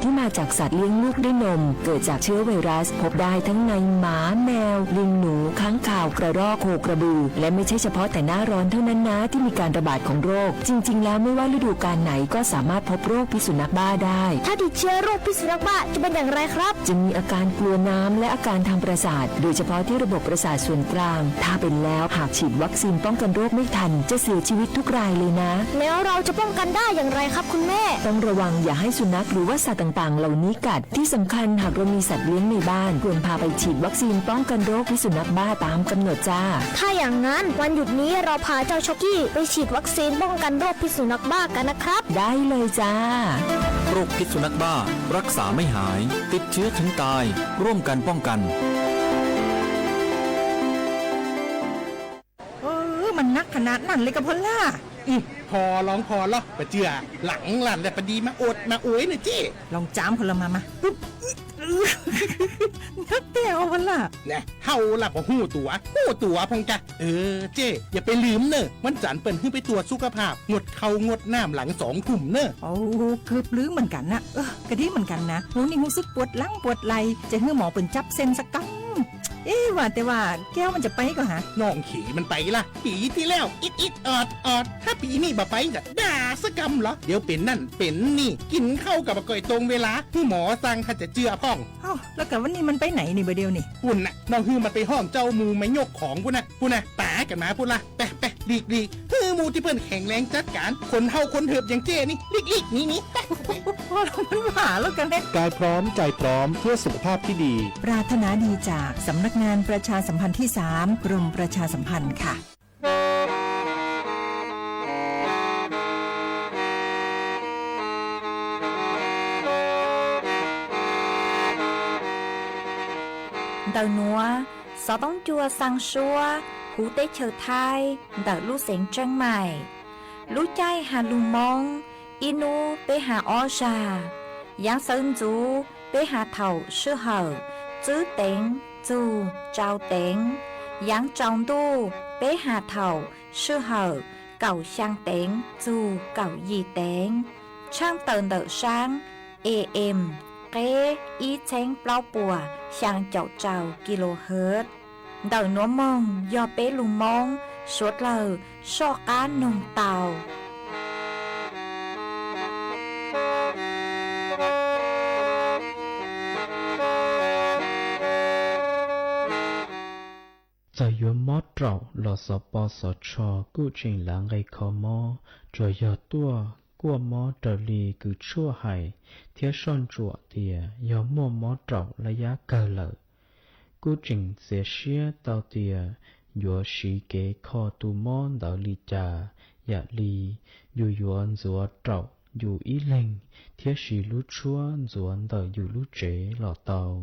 ที่มาจากสัตว์เลี้ยงลูกด้วยนม เกิดจากเชื้อไวรัส พบได้ทั้งในหมา แมว ลิง หนู ค้างคาว กระรอก โคกระบือ และไม่ใช่เฉพาะแต่หน้าร้อนเท่านั้นนะ ที่มีการระบาดของโรค จริงๆ แล้วไม่ว่าฤดูกาลไหนก็สามารถพบโรคพิษสุนัขบ้าได้ ถ้าติดเชื้อโรคพิษสุนัขบ้าจะเป็นอย่างไรครับ จะมีอาการกลัวน้ำและอาการทางประสาท โดยเฉพาะที่ระบบประสาทส่วนกลาง ถ้าเป็นแล้วหากฉีดวัคซีนป้องกันโรคไม่ทัน จะเสียชีวิตทุกรายเลยนะ แล้วเราจะป้องกันได้อย่างไรครับคุณแม่ ต้องระวังอย่าให้สุนัขหรือว่าสัตว์ต่างๆ เหล่านี้กัด ที่สำคัญหากเรามีสัตว์เลี้ยงในบ้าน ควรพาไปฉีดวัคซีนป้องกันโรคพิษสุนัขบ้าตามกำหนดจ้า ถ้าอย่างนั้นวันหยุดนี้เราพาเจ้าช็อกกี้ไปฉีดวัคซีนป้องกันโรคพิษสุนัขบ้ากันนะครับ ได้เลยจ้า โรคพิษสุนัขบ้า รักษาไม่หาย ติดเชื้อถึงตาย ร่วมกันป้องกัน เออ มันนักขนาดนั้นเลยกะพอลล่า อืม พอลองพอลอ ปะเจือ หลังหลั่นแหละปะดีมาอวดมาอวยนะเจ้ ลองจามพอลล่ามา มา ปึ๊บ นักเต้าพอลล่า นะ เฮาล่ะบ่ฮู้ตั๋ว ฮู้ตั๋วพงกะ เออ เจ้ อย่าไปลืมเนอะ วันจันทร์เปิ้นหื้อไปตรวจสุขภาพ งดข้าวงดน้ำหลังสองทุ่มเนอะ โอ้ เกือบลืมเหมือนกันนะ เออ กะดีเหมือนกันนะ หนูนี่รู้สึกปวดหลังปวดไหล่ จะหื้อหมอเปิ้นจับเส้นสักกำ เอ๊ะ ว่าแต่ว่าแก้วมันจะไปก่อฮะ น้องเขยมันไปละ ปีที่แล้ว อิดอิดออดออด ถ้าปีนี้บ่ไปจะด่าสักกำเหรอ เดี๋ยวเป็นนั่นเป็นนี่ กินข้าวกับบ่ก่อยตรงเวลา หื้อหมอสั่งถ้าจะเจือพ่อง เอ้า แล้วกะวันนี้มันไปไหนนี่บ่าเดียวนี่ ปุ้นน่ะ น้องหื้อมันไปห้องเจ้าหมู่มายกของปุ้นน่ะ ปุ้นน่ะ ป๋ากันมาปุ้นละ ไปไปหลีกหลีก หื้อหมู่ที่เปิ้นแข็งแรงจัดการ คนเฒ่าคนเถิบอย่างเจ้นี่ หลีกหลีกหนีหนี ไปไป พอลล่ามันว่าแล้วกันนะ กายพร้อมใจพร้อมเพื่อสุขภาพที่ดี ปรารถนาดีจากสำนักงานประชาสัมพันธ์ที่สาม กรมประชาสัมพันธ์ค่ะ Ntawm nuav, xov tooj cua xaa suab huv teb chaws Thaib ntawm lub xeev Tseeb Maim. Lub caij has lug Moob, ib nub peb has ob zag. Yaav xawv ntxuv peb has thaum sij hawm tswb teev txug tsau teev. Yaav tsaus ntuj peb has thaum sij hawm kaum xyaa teev txug kaum yim teev, tshaaj tawm ntawm saab A M qeb ib txheeb plaub puas xyaa caum rau kilohertz. Ntawm nuav moog yog peb lug Moob suav dlawg soj qaab noog tau. Txawm yuav mob raum los Xov Pov Xov Tsho kuj tseem lav nqe kho mob, tsuas yog tuaj kuaj mob raws li kws tshuaj hais thiab soj ntsuam tias yog muaj mob raum laj yab kawg lawm. Kuj tseem txiav siab tau tias yuav siv kev kho tus mob ntawd li cas, yam li yus yuav ntxuav raum yus ib leeg thiab siv lub tshuab ntxuav ntawm yus lub tsev los tau.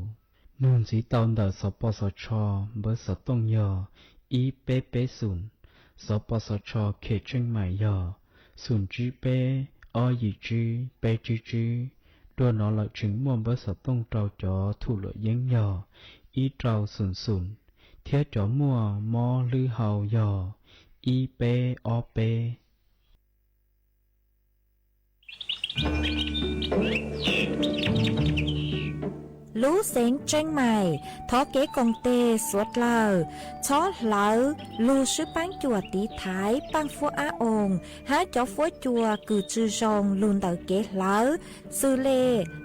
Nug ntxiv tau ntawm Xov Pov Xov Tsho npawb xov tooj yog ib peb peb xoom, Xov Pov Xov Tsho Khem Tseej Maim yog xoom tsib peb ob yim tsib peb tsib tsib. Dua no lawm tseem muaj npawb xov tooj rau cov thum luam yeeb yog ib rau xoom xoom, thiab cov muaj mob hlwb hau yog ib peb ob peb. Lub xeev Tseeb Maim thov kev koom tes suav dlawg txhob hlawv lug swb paab cuam tiv thaiv paaj fuab ab oos hab cov fuab cua kws tsi zoo lug ntawm kev hlawv, xws le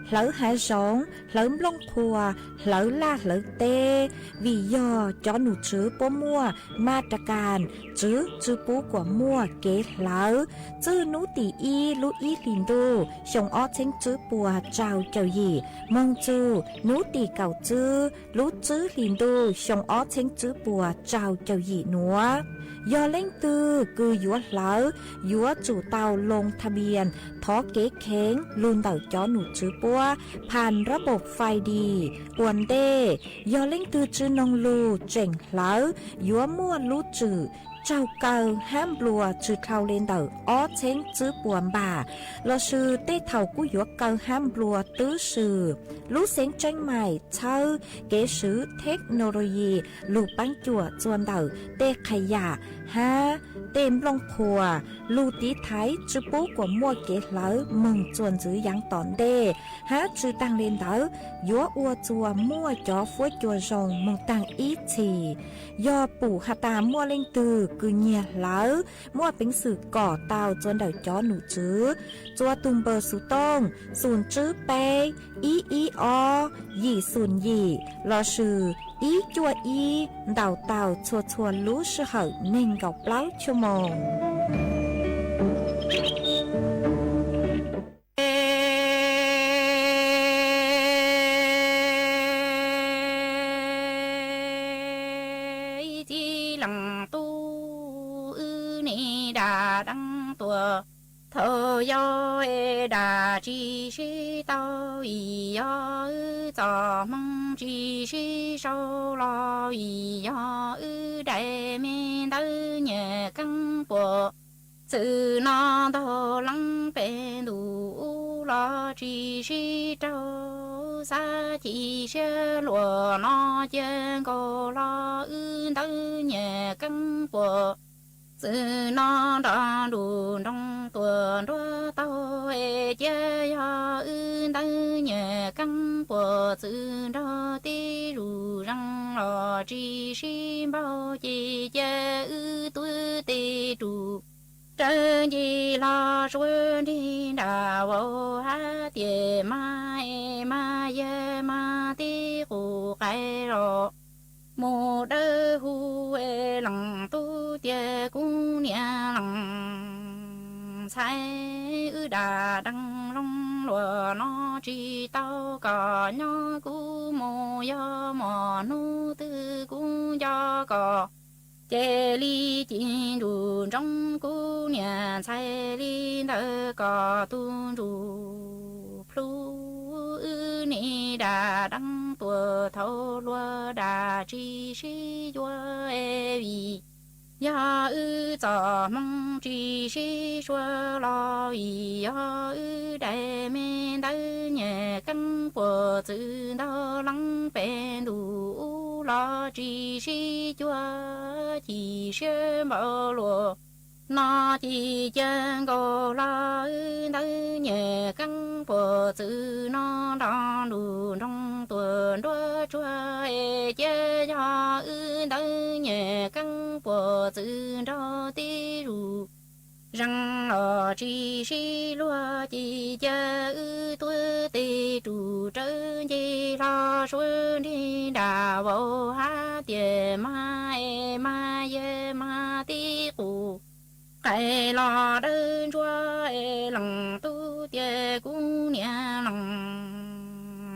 hlawv hav zoov, hlawv nplooj qhuav, hlawv laj hlawv teb, vim yog cov num tswv puab muaj ma ra kas tswv tsi pub kuas muaj kev hlawv txij nub tim ib lub ib hlis ntuj xyoo ob txheeb tswb puas rau caum yim moog txug nub tim kaum tswb lub tswb hlis ntuj xyoo ob txheeb tswb puas rau caum yim nuav. Yog leej twg kws yuav hlawv, yuav tsum tau loo tha npias thov kev kheev lug ntawm cov num tswv puab phas rab npaum fais dis ua ntej. Yog leej twg tsi noog lug tseem hlawv, yuav muaj lub tswm raug kaw hab nplua tsi dhau le ntawm ob txheeb tswb puas npam, lossis tej thaum kuj yuav kaw hab nplua twb swm. Lub xeev Tseeb Maim txhawb kev swv technology lug paab cuam txuas ntawm tej qhas yam hab tej nplooj qhuas, lug tiv thaiv tsi pub kuas muaj kev hlawv moog txuas ntxiv yaav tom ntej, hab tsi taag le ntawd yuav ua txuas muaj cov fuab cua zoo moog taag ib txhis. Yog pum has tas muaj leej twg kws nyiag hlawv, muaj peev xwm kom tau txuas ntawm cov nom tswv, txuas tug npawb xuv tooj xoom tswb peb, ib ib ob, yim xoom yim lossis ib cuaj ib ntaus tau txhua txhua lub sij hawm neeg nkaum plaub chua moos. Ib txwm leej tub wb niam dam deeb tuag, thaum yog dam tsi sib tau vim yog wb txoj hmoo tsi sib sau los vim yog wb daim me ntawv nyuam keeb puas txwm no ntaug leej pem ntuj ub los tsi sib raug, xav chim siab luag no cia nkaus los wb ntawv nyuam keeb puas txwm no nrog nruj nroog tuag nruab taug, es cia yog wb ntawv nyuam keeb puas txwm nrog tib zuj zeeg los tsi sib npaug, ces cia wb tuav tej rus rawv nce hlo suav nrig nram vauv hab tias mas es mas yawg mas tib qus qais los mus dawb huv es leej tub tias kuv niam leej ntxhais, wb dam deeb zoo luag no tsi tau kom nyob kuv mus, yog muaj hnub twg kuv nco kom ces li ci nruj nroog kuv niam ntxhais li ntawd kom tug nruj plhu. Wb niam dam deeb tuag thaum hluas dam tsi sib yuav es vim yog wb txoj hmoo tsi sib sua los vim yog wb daim me ntawv nyuam keeb puas txwm ntaug leej pem ntuj ub los tsi sib cuag, chim siab npaum luag no ci ca nkaus hlo wb ntawv nyuam keeb puas txwm no nrog nruj nroog tuag nruab tsuag es cia yog wb ntawv nyuam keeb puas txwm nrog tib zuj zeeg los tsi sib luag ci ca wb tuav tej rus rawv nce hlo suav nrig nram vauv hab tias mas es mas yawg mas tib qus qais los dawb ntsuab es leej tub tias kuv niam leej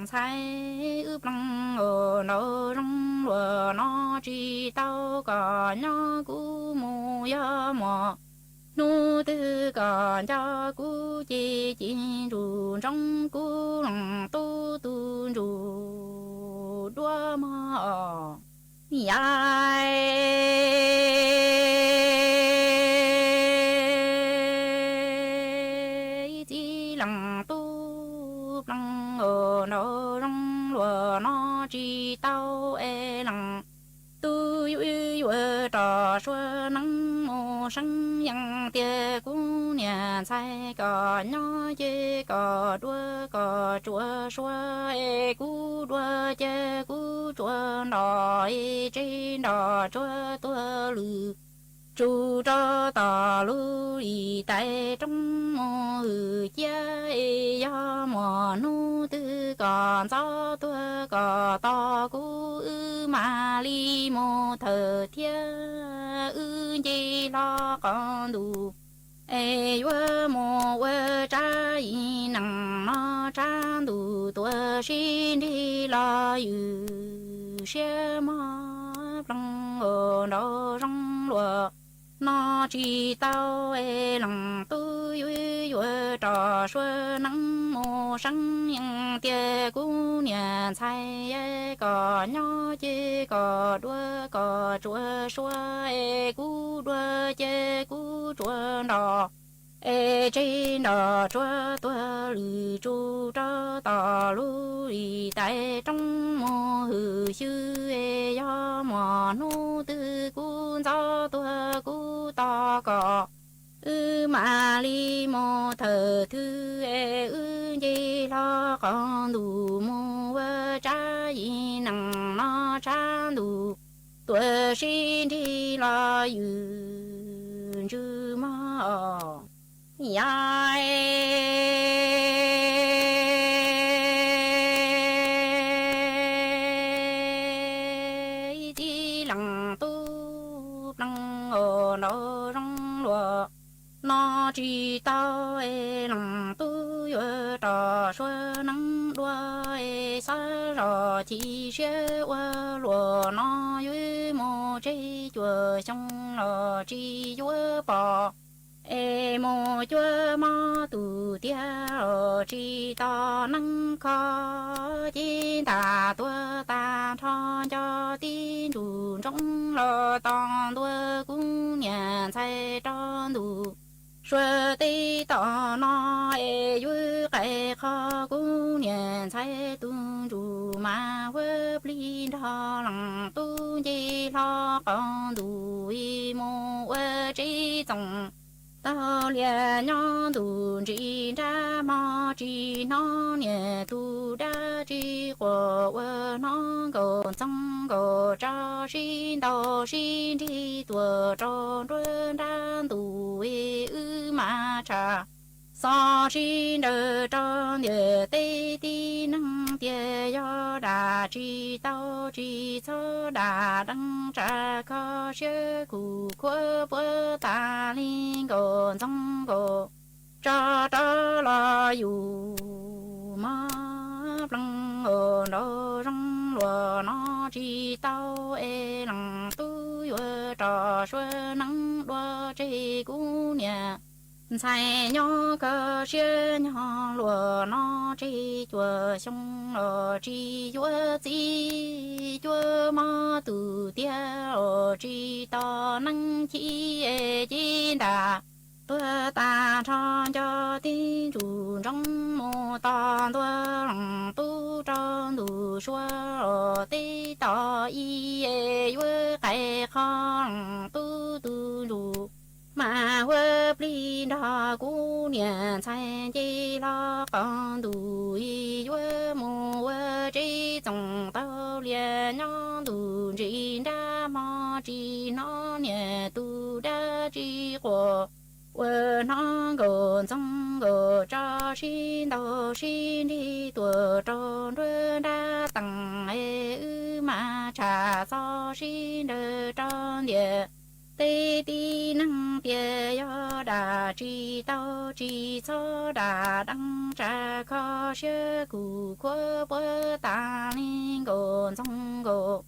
ntxhais, wb pleeg ua nraug zoo luag no tsi tau kom nyob kuv mus, yog muaj hnub twg kom nco kuv ces ci nruj nroog kuv leej tub tug nruj duab mog. Yam ib txwm leej tub pleeg ua nraug zoo luag no tsi tau es leej tub yuav rov suav neeb mus seev yees tias kuv niam ntxhais kom nyob ces kom dua kom tsuav suav es kuv dua ces kuv tsuav nrog es tseg nrog tsuav tuag lwm tsuj rau tom lub lim tais roob mus hwm ciab es yog muaj hnub twg kom ntxov tuag kom tos kuv wb mam li mus thawm thiab wb nce hlo qhov ntuj es yuav mus ua tsab ib neeg no tsab ntuj tuaj sib nrig los ywm siab mog. Pleeg ua nraug zoo luag no tsi tau es leej tub yuav yuav rov suav neeb mus seev yees tias kuv niam ntxhais kom nyob ces kom dua kom tsuav suav es kuv dua ces kuv tsuav nrog es tseg nrog tsuav tuag lwm tsuj rau tom lub lim tais roob mus hwm xyw es yog muaj hnub twg kuv ntxov tuag kuv kom wb mam li mus thawm thwj es wb nce hlo qos ntuj mus ua tsab yim nees no tshav ntuj tuaj sib nrig los yws ntsws mog. Yog tib leej tub plees nraum zoov luag no tsis tau es leej tub yuav rov suav neeb dua es xav zoj chim siab ua luag no yuav mus tseg cuaj xyoo los tsis yuav pom es mus cuab mob tus tiag los tsis tau neeb kho. Ces ntam tuag tag nrho nco tib ntsuj ntsoov los tos ntua kuv niam ntxhais rau ntuj sua teb tom no es yuav qai qho kuv niam ntxhais tus ntsuj mas huab plig nrog leej tub nce hlo qos ntuj mus ua tsev txoos tau lias nyob ntuj ntsis nrab hmo tsis hnov niam tus dab tsi quas ua hnov nkaus ntxoov nkaus tso sib ntaus sib nrig tuaj rau nruab nrab ntuj wb mas tsham xov sib nraws rau ntiaj teb tib neeg tias yog dam tsis tau tsis txhob dam deev tsam kho siab kuj khuab puab tas li nkaus ntxoov nkaus tso rov los yus mog. Plees nraum zoov luag no tsis tau es leej tub yuav rov suav neeb dua tseg kuv niam ntxhais nyob kho siab nyob luag no tseg cuaj xyoo los tsis yuav txib cuab mob tus tiag los tsis tau neeb chim ces ntam tuag tag nrho nco tib ntsuj ntsoov mus tos ntua leej tub rau ntuj sua los teb tom ib yuav qai qho leej tub tus ntsuj mas huab plig nrog kuv niam ntxhais nce hlo qos ntuj yuav mus ua tsev txoos tau lias nyob ntuj ntsis nrab hmo tsis hnov niam tus dab tsi quas ua hnov nkaus ntxoov nkaus tso sib ntaus sib nrig tuaj rau nruab nrab tees es wb mas tsham xov sib nraws rau ntiaj teb tib neeg tias yog dam tsis tau tsis txhob dam deev tsam kho siab kuj khuab puab tas li nkaus ntxoov nkaus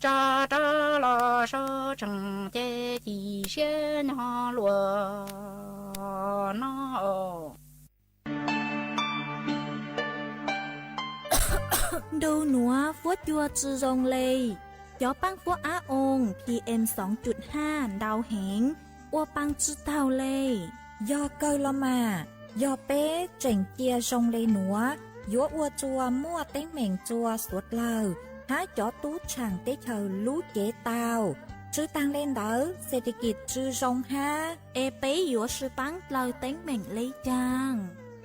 tso rov los sau tseem ces chim siab nyob luag no. Nrug nuav fuab cua tsi zoo le, cov paab fuab ab oo P M xoo cuj haj ntau heev, ua paa tsi taug le. Yog kawg los mas, yog peb tseem cia zoo le nuav, yuav ua txuas muaj teeb meem txuas suav dlawg hab cov tub tshaam teb chaws lub cev tau. Tsi taag le ntawd, xes tes kis tsi zoo hab, es peb yuav sib paab dlawg teeb meem le caag?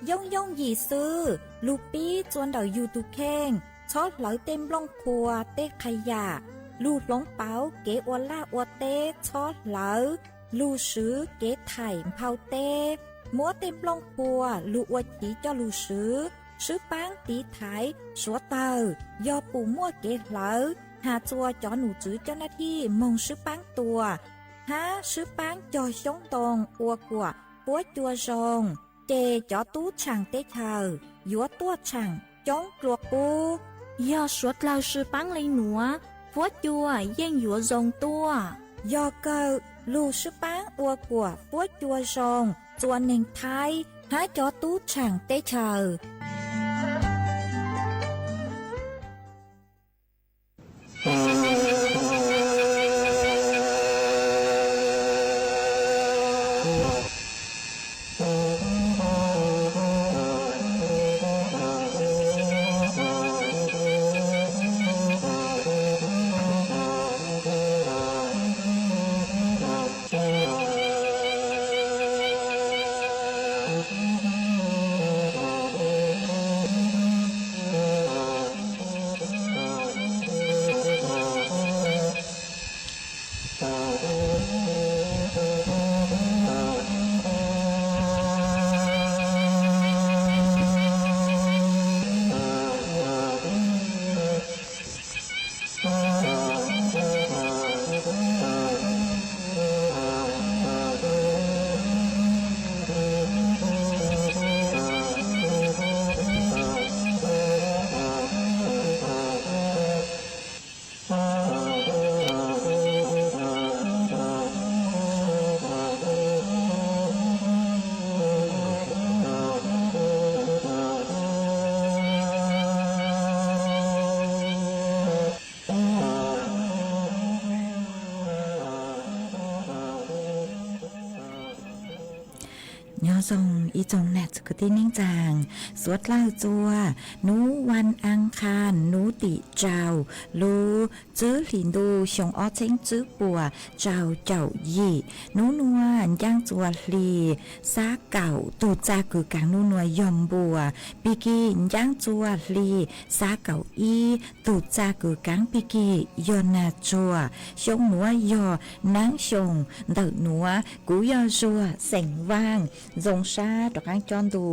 Yooj yooj yim xwb, lug pib txua ntawm yug tug kheej, txhob hlawv tej nplooj qhuas tej qha yam, lug hloov pauv kev ua laj ua teb txhob hlawv, lug swv kev thaim nphau teb, muab tej nplooj qhuas lug ua chiv coj lug swv, sib paab tiv thaiv suav dlawg, yog pum muaj kev hlawv, has txua cov num tswv coj nab thij moog sib paab tua, hab sib paab cog xyoob ntoo ua kuam fuab cua zoo, ces cov tub tshaam teb chaws yuav tuaj tshaam coob dlua qub. Yog suav dlawg sib paab le nuav, fuab cua yeej yuav zoo tuaj. Yog kawg, lug sib paab ua kuam fuab cua zoo txua neeg Thaib hab cov tub tshaam teb chaws. Nyob zoo ib tsoom nam txiv kwv tij neej tsaa, suav dlawg txua nub vas as khas nub tim rau lub tswb hlis ntuj xyoo ob txheeb tswb puas rau caum yim. Nub nua ncaaj txua hli xab kaum, tug txaj kws kaav nub nua yog npua. Pig kig ncaaj txua hli xab kaum ib, tug txaj kws kaav pig kig yog nag tsuag. Xyoo nuav yog naab xyoo ntawm nuav. Kuv yog Zuag xeem Vaaj, zoo sab rov qaab coj ntu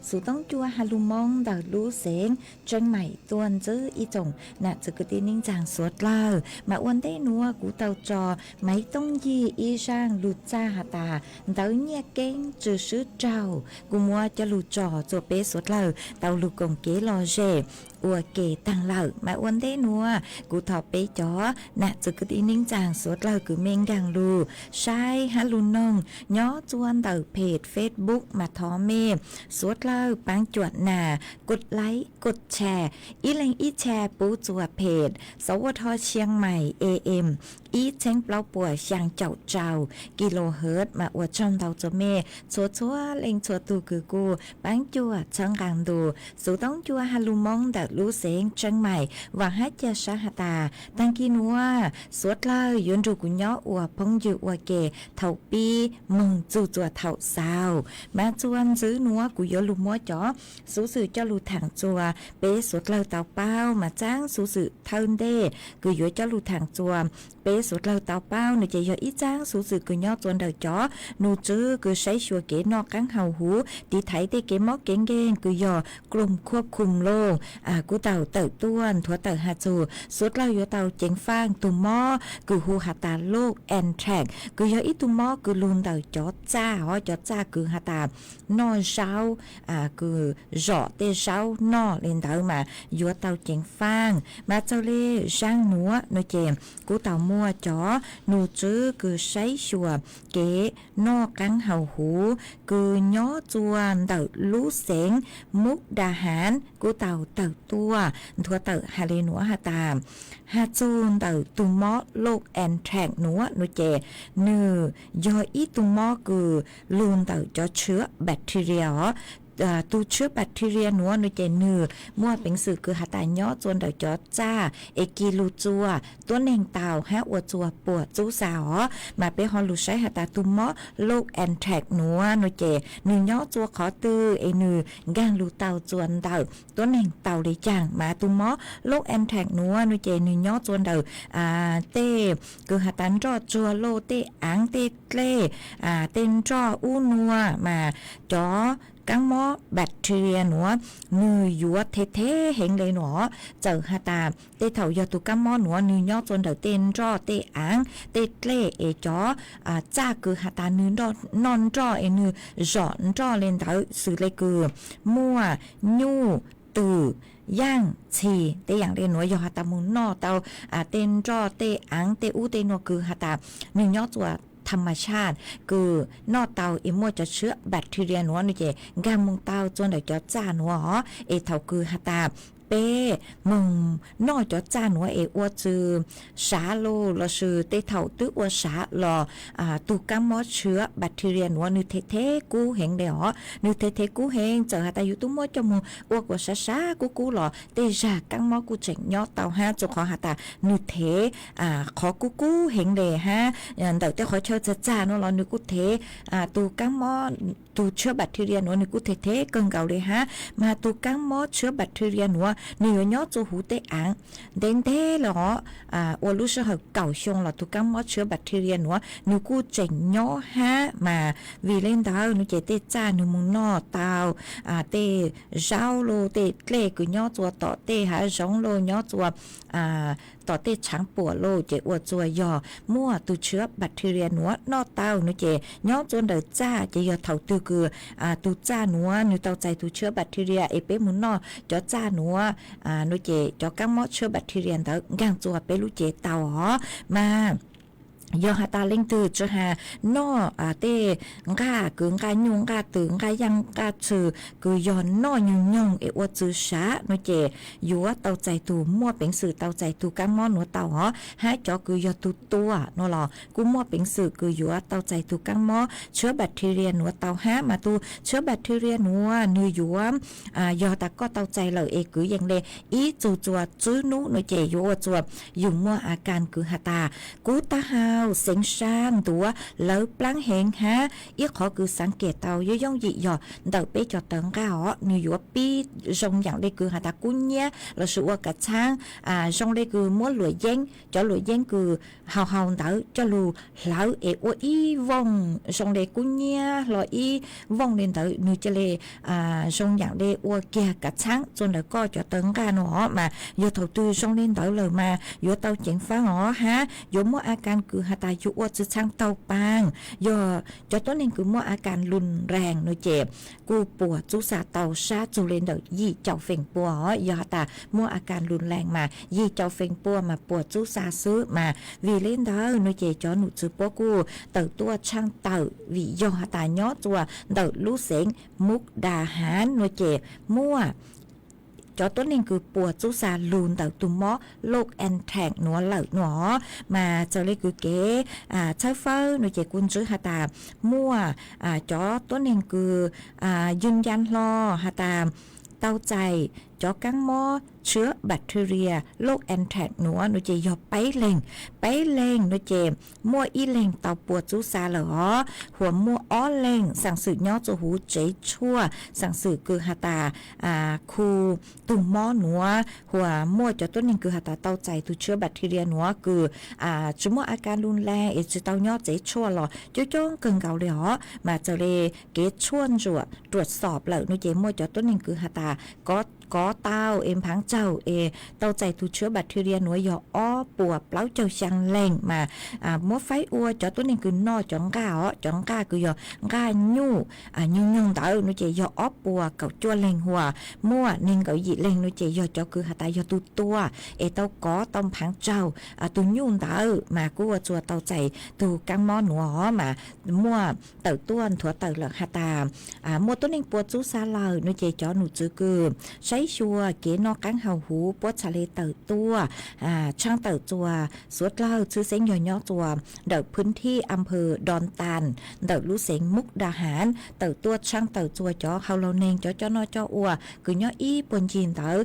xuv toob cua has lug Moob ntawm lub xeev Tseeb Maim tuaj ntsib ib tsoom nam txiv kwv tij neej tsaa suav dlawg. Mas ua ntej nuav kuv tau tso maiv tooj yig ib zaaj lug txaj has tas ntawv nyiaj keeb tsw swb raug, kuv muab coj lug tso txuas peb suav dlawg tau lug koom kev lom zem ua ke taag lawm. Mas ua ntej nuav kuv thov peb cov nam txiv kwv tij neej tsaa suav dlawg kws mej nkaag lug saib hab lug noog nyob txua ntawm page Facebook mas thov mej suav dlawg paab cuam nas, kos laib kos tshare, ib leeg ib tshare pub txua page Sav Vaj Thoj Xiang Maim A M ib txheeb plaub puas xyaa caum rau kilohertz. Mas ua tsaug ntau txua mej txhua txhua leej txhua tug kws kuj paab cuam txhawb nqaa ntu xuv toob cua has lug Moob ntawm lub xeev Tseeb Maim. Vaam hab ca sab has tas taag kis nuav suav dlawg yuav nrug kuv nyob ua phooj ywg ua ke thaum pib moog txug txua thaum xaus. Mas txua ntxiv nuav kuv yuav lug muab cov xuv xwm coj lug thaam txua peb suav dlawg tau paub. Mas txaab xuv xwm thawj ntej kws yuav coj lug thaam txua peb suav dlawg tau paub nuav ces yog ib txaab xuv xwm kws nyob txua ntawm cov nus tswv kws saib xyuas kev noj qaab haus huv, tiv thaiv tej kev mob kev nkeeg kws yog กรมควบคุมโรค kuj tau tawm tuaj nthuav tawm has txug suav dlawg yuav tau ceev faaj tug mob kws hu has tas โรค Anthrax, kws yog ib tug mob kws lug ntawm cov txaj os, cov txaj kws has tas noj zaub, kws zom tej zaub noj le ntawd mas yuav tau ceev faaj. Mas txawg le zaaj nuav nuav ces kuj tau muaj cov nus tswv kws saib xyuas kev noj qaab haus huv kws nyob txua ntawm lub xeev Muj Da Haav kuj tau tawm tuaj nthuav tawm has le nuav has tas, has txug ntawm tug mob โรค Anthrax nuav nuav ces nwg yog ib tug mob kws lug ntawm cov tshwv bacteria os. Tug tshwv bacteria nuav nuav ces nwg muaj peev xwm kws has tas nyob txua ntawm cov txaj es kis lug txua tuab neeg tau hab ua txua puam txub xav os. Mas peb ho lug saib has tas tug mob โรค Anthrax nuav nuav ces nwg nyob txua qhov twg es nwg nkaag lug tau txua ntawm tuab neeg tau le caag. Mas tug mob โรค Anthrax nuav nuav ces nwg nyob txua ntawm tej kws has tas nroj tsuag lauj, tej aav tej dlej, tej nroj ub nua. Mas cov kaab mob bacteria nuav nwg yuav the the heev le nuav. Txawm has tas tej thaum yog tug kaab mob nuav nwg nyob txua ntawm tej nroj tej aav tej dlej es cov txaj kws has tas nwg noj nroj es nwg zom nroj le ntawd xws le kws muaj nyuj, twm, yaaj, txhis tej yaam le nuav yog has tas moog noj tau tej nroj tej aav tej ub tej nuav kws has tas nwg nyob txua tham mas tshaj kws noj tau es muaj cov tshwv bacteria nuav nuav ces nkaag moog tau txua ntawm cov txaj nuav os. Es thaum kws has tas peb moog noj cov txaj nuav es ua txwv sav lauj lossis tej thaum twb ua sav los tug kaab mob tshwv bacteria nuav nwg the the kub heev le os. Nwg the the kub heev, txawm has tas yug tub muab coj moog ua kuas sav sav kub kub los tej zag kaab mob kuj tseem nyob tau hab, txug qhov has tas nwg thev qhov kub kub heev le hab ntawm tej qhov chaw txag txag nuav los nwg kuj thev tug kaab mob, tug tshwv bacteria nuav nwg kuj thev thev kawg nkaus le hab. Mas tug kaab mob tshwv bacteria nuav nwg yuav nyob txua huv tej aav ntev ntev le os, ua lub sij hawm kaum xyoo los tug kaab mob tshwv bacteria nuav nwg kuj tseem nyob hab. Mas vim le ntawd nuav ces tej txaj nwg moog noj tau tej zaub lauj tej dlej kws nyob txua tom tej hav zoov lauj, nyob txua tom tej tshaav puam lauj ces ua txua yog muaj tug tshwv bacteria nuav noj tau nuav ces nyob txua ntawm txaj ces yog thaum twg kws tug txaj nuav nwg tau txais tug tshwv bacteria es peb moog noj cov txaj nuav nuav ces cov kaab mob tshwv bacteria ntawd nkaag txua peb lub cev tau os. Mas yog has tas leej twg tsi has noj tej nqaj kws nqaj nyuj nqaj twm nqaj yaaj nqaj txhw kws yog noj nyoog nyoog es ua txwv sav no ces yuav tau txais tug, muaj peev xwm tau txais tug kaab mob nuav tau os. Hab cov kws yog tug tua no los kuj muaj peev xwm kws yuav tau txais tug kaab mob tshwb bacteria nuav tau hab mas tug tshwb bacteria nuav nwg yuav yog tas koj tau txais lawm es kwv yees le ib txug txuas tsib nub no ces yuav ua txuas yug muaj a kas kws has tas kub taub hau, xeev sab ntuav, lawv plaab heev hab ib qhov kws xaav kev tau yooj yooj yim yog ntawm peb cov tawv nqaj os, nwg yuav pib zoo yaam le kws has tas kub nyiab lossis ua kav tshaab, zoo le kws muab luam yeeb, cov luam yeeb kws hau hau ntawd coj lug hlawv es ua ib vooj zoo le kub nyiab hlo ib vooj le ntawd nwg ca le zoo yaam le ua kiag kav tshaab txug ntawm koj cov tawv nqaj no os. Mas yog thaum twg zoo le ntawd lawm mas yuav tau ceev faab os hab yuav muaj a kas kws has tas yug ua txwv txhaav taug paag. Yog cov tuab neeg kws muaj a kas lug nraag no ces kuj puas txub xa tau sab txug le ntawm yim caum feem pua os. Yog has tas muaj a kas lug nraag mas yim caum feem pua mas puas txub xa xwb mas vim le ntawd no ces cov num txwv puab kuj tawm tuaj tshaaj tawm vim yog has tas nyob txuas ntawm lub xeev Mug Da Hav no ces muaj cov tuab neeg kws puas txub xa lug ntawm tug mob loj anthrax nuav lawm no. Mas txawm le kws kev txhawb fawb no ces kuj ntsib has tas muaj cov tuab neeg kws yug nca hlo has tas tau txais cov kaab mob tshwb bacteria loj anthrax nuav no ces yog peb leeg. Peb leeg no ces muaj ib leeg tau puas txub xa lawm os, huam muaj ob leeg xaam xwm nyob txug huv tsev tshuaj, xaam xwm kws has tas khu tug mob nuav, huam muaj cov tuab neeg kws has tas tau txais tug tshwb bacteria nuav kws tsi muaj a kas lug nraag es tsi tau nyob tsev tshuaj los coob coob kawg nkaus le os. Mas txawm le kev tshuaj ntsuam ruam xob lawm no ces muaj cov tuab neeg kws has tas kov tau es nphaav tsaug es tau txais tug tshwb bacteria nuav yog ob puas plaub caug xyaa leeg. Mas muab faib ua cov tuab neeg kws noj cov nqaj os, cov nqaj kws yog nqaj nyuj nyoog nyoog ntawd no ces yog ob puas kaum cuaj leeg, huam muaj neeg nkaum yim leeg no ces yog cov kws has tas yog tug tua es tau kov tau nphaav tsaug tug nyuj ntawd mas kuj ua txuas tau txais tug kaab mob nuav os. Mas muaj tawm tuaj nthuav tawm lawm has tas muaj tuab neeg puas txub xa lawm no ces cov num txwv kws saib xyuas kev noj qaab haus huv puab txhad le tawm tuaj tshaaj tawm txuas suav dlawg tshwj xeeb yog nyob txuas ntawm phwv thij a phw Do Ntas ntawm lub xeev Mug Da Hav, tawm tuaj tshaaj tawm txuas cov hauv laug neeg cov coj noj coj ua kws nyob ib puag ncig ntawd,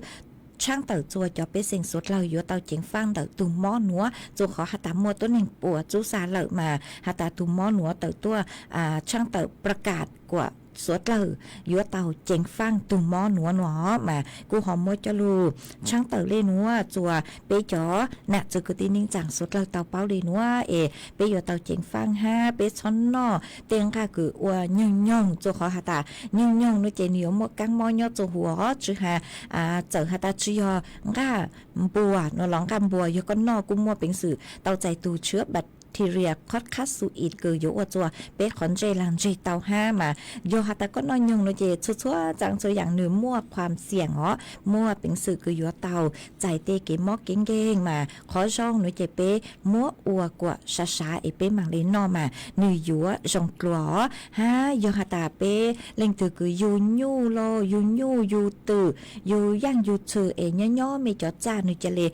tshaaj tawm txuas cov pej xeem suav dlawg yuav tau ceev faaj ntawm tug mob nuav txug qhov has tas muaj tuab neeg puas txub xa lawm mas has tas tug mob nuav tawm tuaj tshaaj tawm pab kam kuas suav dlawg yuav tau ceev faaj tug mob nuav no. Mas kuj ho muab coj lug tshaaj tawm le nuav txuas peb cov nam txwv kwv tij neej tsaa suav dlawg tau paub le nuav es peb yuav tau ceev faaj hab peb txhob noj tej nqaj kws ua nyoog nyoog txug qhov has tas nyoog nyoog no ces nwg yuav muaj kaab mob nyob txug huv os. Tsi has txawm has tas tsi yog nqaj npuas no los nqaj npuas yog koj noj kuj muaj peev xwm tau txais tug tshwb bacteria khov khab xu ib kws yuav ua txuas peb qhov ntsej laag ntseg tau hab. Mas yog has tas koj noj nyoog no ces txhua txhua tsaa txhua yaam nwg muaj khuam xiam os, muaj peev xwm kws yuav tau txais tej kev mob kev nkeeg. Mas qhov zoo no ces peb muab ua kuas sav sav es peb maam le noj mas nwg yuav zoo dlua os. Hab yog has tas peb leej twg kws yug nyuj los yug nyuj yug twm yug yaaj yug txhw es nyob nyob mej cov txaj nwg ca le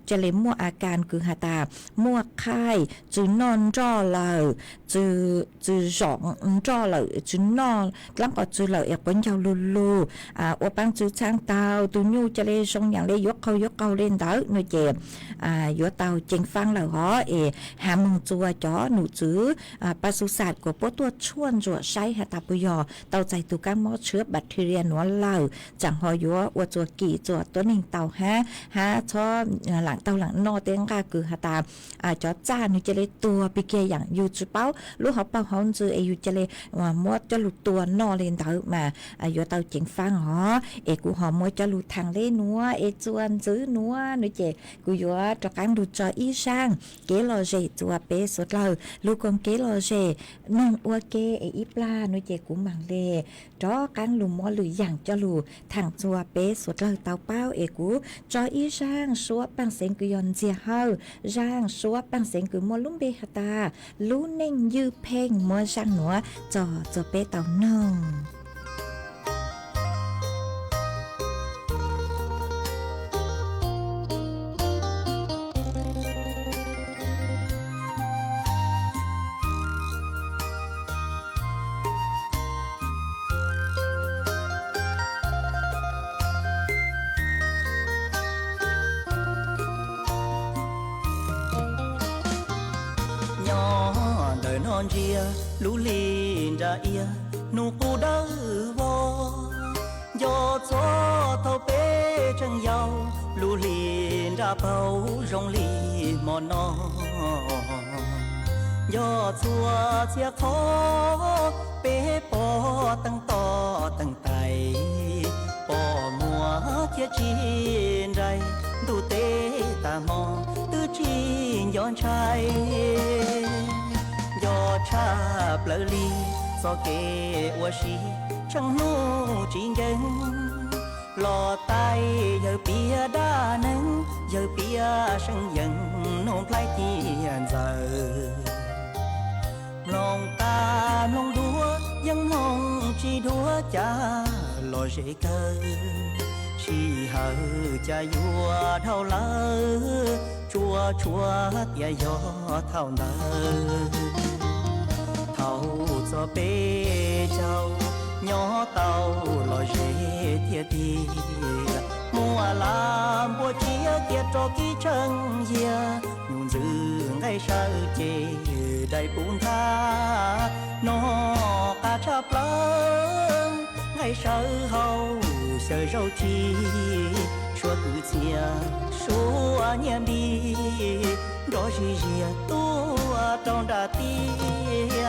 ca le muaj a kas kws has tas muaj qhaij, tsi noj nroj lawm, tsi zom nroj lawm, tsi noj dlaab qos txwg lawm es quav ncaug lug lug, ua paab txwv txhaav taug, tug nyuj ca le zoo yaam le yuav qaug yuav qaug le ntawd no ces yuav tau ceev faaj lawm os. Es has moog txuas cov num txwv pa xu xas kuas puab tuaj tshuaj ntsuam saib has tas puas yog tau txais tug kaab mob tshwb bacteria nuav lawm, tsaam ho yuav ua txuas kim txuas tuab neeg tau hab, hab txhob laam taug laam noj tej nqaj kws has tas cov txaj nwg ca le tuag pig kiag yaam yug tsi paub lub hauv paug hauv ntxwg es yug ca le muab coj lug tua noj le ntawd mas yuav tau ceev faaj os. Es kuv ho muab coj lug thaam le nuav es txuas ntxiv nuav no ces kuv yuav rov qaab lug tso ib zaaj kev lom zem txuas peb suav dlawg lug koom kev lom zem, noog ua ke es ib plag no ces kuv maam le rov qaab lug muab lwm yaam coj lug thaam txuas peb suav dlawg tau paub. Es kuv tso ib zaaj suab paaj xeev kws yog Ntxiag Hawj, zaj suab Paaj Xeev kws muaj lub npe has tas Lub Neej Ywj Pheej muab zaj nuav tso txug peb tau noog. Nyob ntawm no ntsia lub hli nra iab, nub qub dawb vog, nco txog thaum peb tseem yau, lub hli nra paug zoo li hmo no. Nco txhua txhia qhov peb pom teej toj teej tais, pom muag thiab tsis nraim, ntuj teb tag hmo twb tsis nco ntshai. Nco tshaj plaws li txoj kev ua si, tsheej hnub tsis nkees, los tais yawg piav dab neeg, yawg piav seeb yees nug nplhaib tiaj ntxawm. Mloog qab mloog dua yeej mloog tsis dua cas los zem kawg, sij hawm cas yuav dhau lawm, tsuas tshuav tias yog thaum ntawd. Thaum txog peb caug nyob tau los zem tiag tiag, muaj laj npua tsiab tias rov kib tsheej yiag, nyuj ntxwv nqaij sawv ces dai puv nthav, noj qab tshaj plaws nqaij sawv hauv xyaw zaub tsi, suav kwv txhiaj suav nyiaj npis, nrov zig ziag tuaj rau nram tiaj.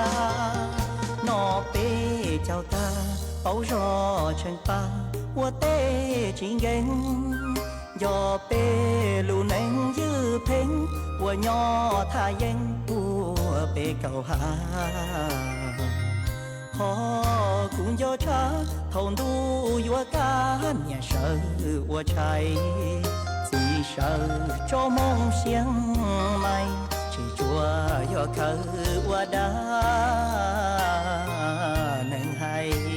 Noj peb caug tag paub zog tsheej pab ua teb tsis nkees, nco peb lub neej ywj pheej uas nyob thaj yeeb puag pem kaum hav. Qhov kuv nco tshaj thaum ntuj yuav kaj, niam sawv ua tshais, txiv sawv tso moo xia mais, tsis tsuas yog khawv ua dab neeg hais.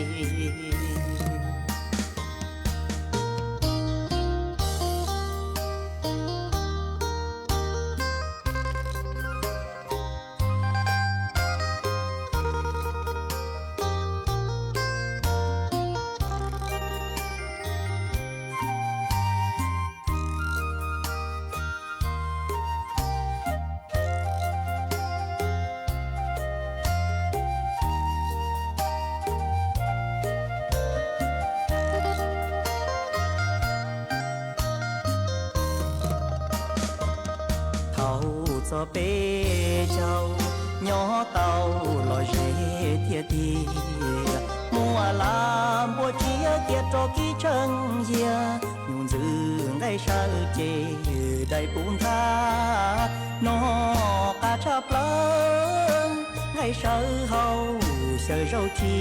Thaum txog peb caug nyob tau los zem tiag tiag, muaj laj npua tsiab tias rov kib tsheej yiag, nyuj ntxwv nqaij sawv ces dai puv nthav, noj qab tshaj plaws nqaij sawv hauv xyaw zaub tsi,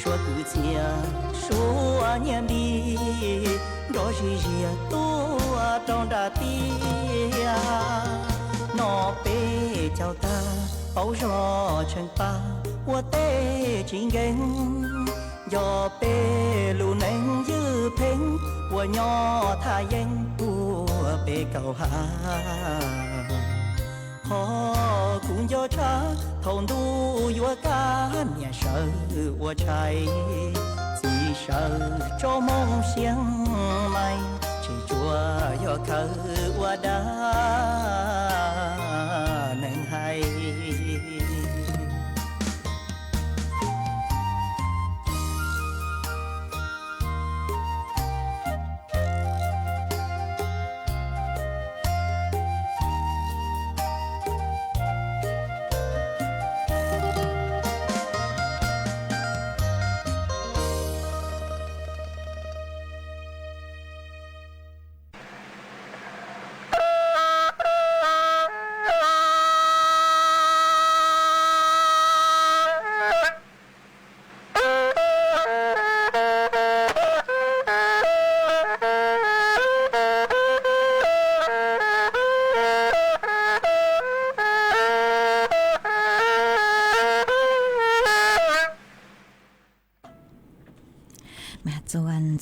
suav kwv txhiaj suav nyiaj npis, nrov zig ziag tuaj rau nram tiaj. Noj peb caug tag paub zog tsheej pab ua teb tsis nkees, nco peb lub neej ywj pheej uas nyob thaj yeeb puag pem kaum hav. Qhov kuv nco tshaj thaum ntuj yuav kaj, niam sawv ua tshais, txiv sawv tso moo xia mais, tsis tsuas yog khawv ua dab neeg hais.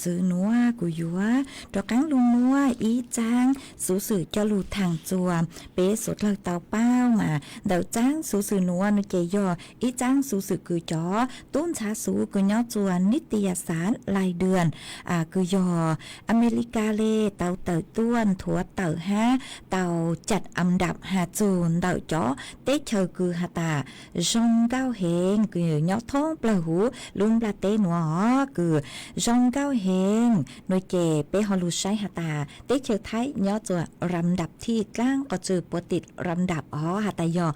Ntxwv nuav kuv yuav rov qaab lug muab ib txaab xuv xwm coj lug thaam txug peb suav dlawg tau paub mas ntawm txaab xuv xwm nuav no ces yog ib txaab xuv xwm kws cov tub ntxhaav xuv kws nyob txuas nib ti ya xaav lais dwm kws yog Amelikas le tau tawm tuaj nthuav tawm hab tau cam am nrap has txug ntawm cov teb chaws kws has tas zoo nkauj heev kws nyob thoob plawg huv lub nplaj teb nuav os, kws zoo nkauj heev no ces peb ho lug saib has tas teb chaws Thaib nyob txuas ram nrap thij dlaab qos tsw puav tim ram nrap os has tas yog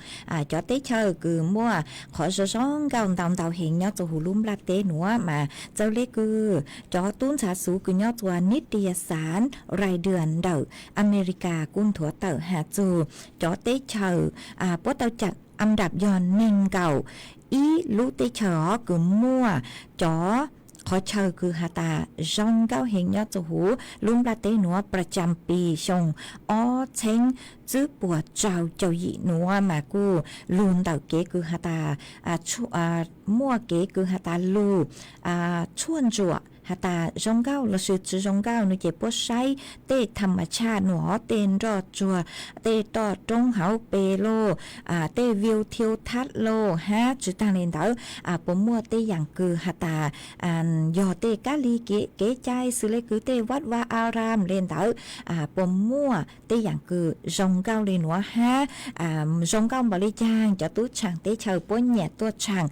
cov teb chaws kws muaj qhov zoo zoo nkauj ntau ntau heev nyob txuas huv lub nplaj teb nuav mas txawm le kws cov tub ntxhaav xuv kws nyob txuas nib ti ya xaav lais dwm ntawm Amelikas kuj nthuav tawm has txug cov teb chaws puab tau cam am nrap yog neeg nkaum ib lub teb chaws os kws muaj cov qhov chaw kws has tas zoo nkauj heev nyob txuas huv lub nplaj teb nuav plas cam pis xyoo ob txheeb tswb puas rau caum yim nuav mas kuj lug ntawm kev kws has tas muaj kev kws has tas lug tshuaj ntsuam has tas zoo nkauj lossis tsi zoo nkauj no ces puab saib tej tham mas tshaj nuav os, tej nroj tsuag, tej roj roob hauv pes lauj, tej viu thiu thab lauj hab tsi taag le ntawd puas muaj tej yaam kws has tas yog tej kab li kev cai xws le kws tej vaj va a ram le ntawd puas muaj tej yaam kws zoo nkauj le nuav hab zoo nkauj npaum le caag cov tub tshaam teb chaws puab nyam tuaj tshaam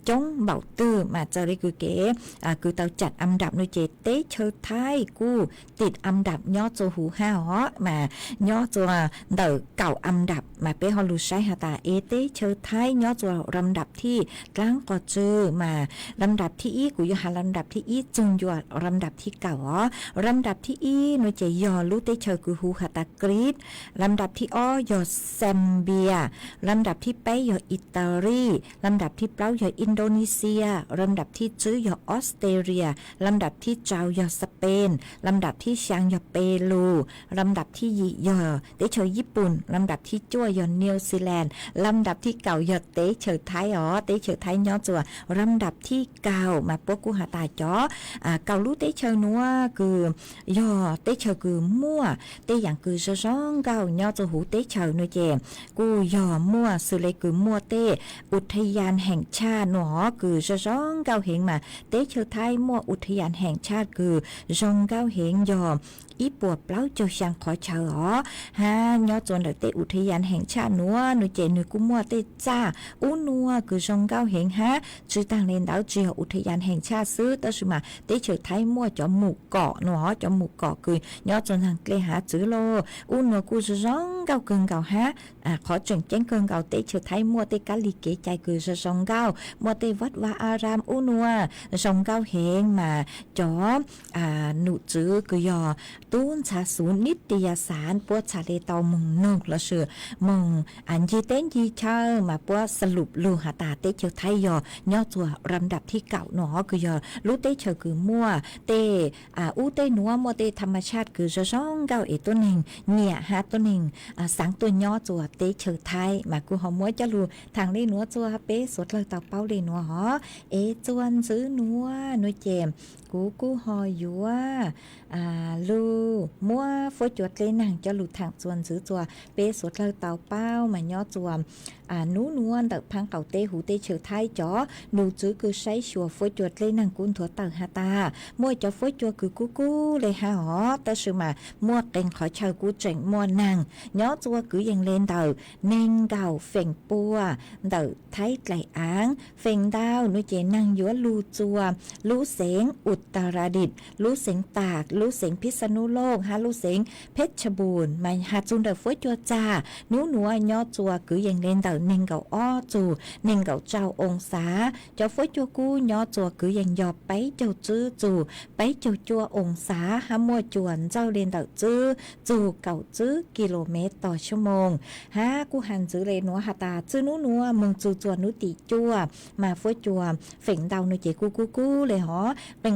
coob npaum twg mas txawm le kws kev kws tau cam am nrap no ces teb chaws Thaib kuj tim am nrap nyob txuas huv hab os mas nyob txuas ntawm kaum am nrap mas peb ho lug saib has tas es teb chaws Thaib nyob txuas ram nrap thij dlaab qos tsw mas ram nrap thij ib kuv yuav has ram nrap thij ib txug ncua ram nrap thij kaum os. Ram nrap thij ib no ces yog lub teb chaws kws hu has tas Krib, ram nrap thij ob yog Xenpia, ram nrap thij peb yog Itali, ram nrap thij plaub yog Indonesia, ram nrap thij tswb yog Australia, ram nrap thij rau yog Spain, ram nrap thij xyaa yog Peru, ram nrap thij yim yog teb chaws Yij Pun, ram nrap thij cuaj yog New Zealand, ram nrap thij kaum yog teb chaws Thaib os. Teb chaws Thaib nyob txuas ram nrap thij kaum mas puab kuj has tas cov kaum lub teb chaws nuav kws yog teb chaws kws muaj tej yaam kws zoo zoo nkauj nyob txuas huv teb chaws no ces kuj yog muaj xws le kws muaj tej ua thaj yas heem tshaj nuav kws zoo zoo nkauj heev mas teb chaws Thaib muaj ua thaj yas heem tshaj kws zoo nkauj heev yog ib puas plaub caug xyaa qhov chaw os hab nyob txuas ntawm tej ua thaj yas heem tshaj nuav no ces nwg kuj muaj tej txaj ub nuav kws zoo nkauj heev hab tsi taag le ntawd tsi yog ua thaj yas heem tshaj xwb tab sis mas teb chaws Thaib muaj cov mus kom nuav os, cov mus kom kws nyob txuas nraag dlej hav txwv lauj ub nuav kuj zoo zoo nkauj kawg nkaus hab qhov tseem ceeb kawg nkaus teb chaws Thaib muaj tej kab li kev cai kws zoo zoo nkauj, muaj tej vaj va a ram ub nuav zoo nkauj heev mas cov num tswv kws yog tub ntxhaav xuv nib ti ya xaav puab txhad le tau moog noog lossis moog ncig teb ncig chaw mas puab xalup lug has tas teb chaws Thaib yog nyob txuas ram nrap thij kaum nuav os kws yog lub teb chaws kws muaj tej ub tej nuav muaj tej tham mas tshaj kws zoo zoo nkauj es tuab neeg nyiam hab tuab neeg xaav tuaj nyob txuas teb chaws Thaib mas kuj ho muab coj lug thaam le nuav txuas peb suav dlawg tau paub le nuav os. Es txuas ntxiv nuav nuav ces kuv kuj ho yuav lug muab fuab cua dlej naag coj lug thaam txuas ntxiv txuas peb suav dlawg tau paub mas nyob txuas nub nuav ntawm phaab qaum teb huv teb chaws Thaib cov num tswv kws saib xyuas fuab cua dlej naag kuj nthuav tawm has tas muaj cov fuab cua kws kub kub le hab os tab sis mas muaj qee qhov chaw kuj tseem muaj naag nyob txuas kwv yees le ntawm neeg nkaum feem pua ntawm Thaib dlaim aav. Feem ntau nuav ces naag yuav lug txuas lub xeev Utaradit, lub xeev Tag, lub xeev Phij Xa Nub Looj hab lub xeev Phej Cha Npun mas has txug ntawm fuab cua txag nub nuav nyob txuas kwv yees le ntawm neeg nkaum ob txug neeg nkaum rau oo xav. Cov fuab cua kub nyob txuas kwv yees yog peb caug tswb txug peb caug cuaj oo xav hab muaj cua ntxawj le ntawm tswb txug kaum tswb ki lu mev tos xyoo moos. Hab kuj has ntxiv le nuav has tas txij nub nuav moog txug txuas nub tim cuaj mas fuab cua feem ntau nuav ces kuj kub kub le hov.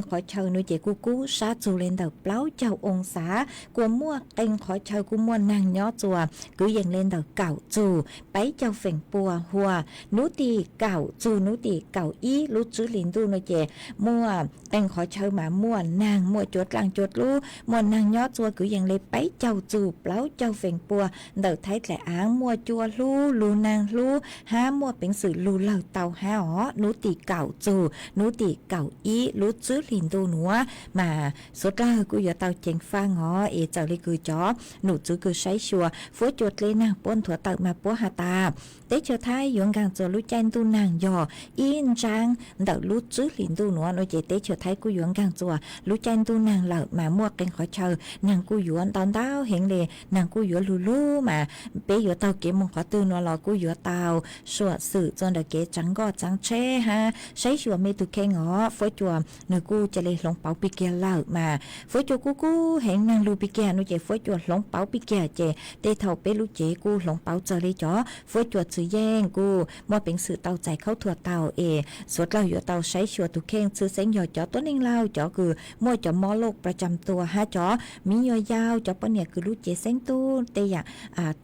Qee qhov chaw no ces kuj kub sab txug le ntawm plaub caug oo xav, kuas muaj qee qhov chaw kuj muaj naag nyob txuas kwv yees le ntawm kaum txug peb caug feem pua hua. Nub tim kaum txug nub tim kaum ib lub tswb hli ntuj no ces muaj qee qhov chaw mas muaj naag, muaj cua dlaaj cua dlub, muaj naag nyob txuas kwv yees le peb caug txug plaub caug feem pua ntawm thaib dlaim aav, muaj cua hlub, lug naag hlub hab muaj peev xwm lug lawg tau hab os. Nub tim kaum txug nub tim kaum ib lub tswb hli ntuj nuav mas suav dlawg kuj yuav tau ceev faaj os. Es txawm le kws cov num txwv kws saib xyuas fuab cua dle naag puab nthuav tawm mas puab has tas teb chaws Thaib yuav nkaag txuas lub caij ntuj naag yog ib ntsaab ntawm lub tswb hli ntuj nuav no ces teb chaws Thaib kuj yuav nkaag txuas lub caij ntuj naag lawm mas muaj qee qhov chaw naag kuj yuav ntau ntau heev le, naag kuj yuav lug lug mas peb yuav taug kev moog qhov twg nuav los kuj yuav tau suam xwm txuas ntawm kev tsaav nkoj tsaav tsheb hab saib xyuas mej tug kheej os. Fuab cua nwg kuj ca le hloov pauv pig kiag lawm mas fuab cua kub kub heev naag lug pig kiag no ces fuab cua hloov pauv pig kiag ces tej thaum peb lub cev kuj hloov pauv txawg le cov fuab cua txwv yeej kuj muaj peev xwm tau txais khaub thuas tau es suav dlawg yuav tau saib xyuas tug kheej txhwj xeeb yog cov tuab neeg laug cov kws muaj cov mob loj pas tsam tua hab cov miv nyuas yau cov poj niam kws lub cev xeeb tub tej yaam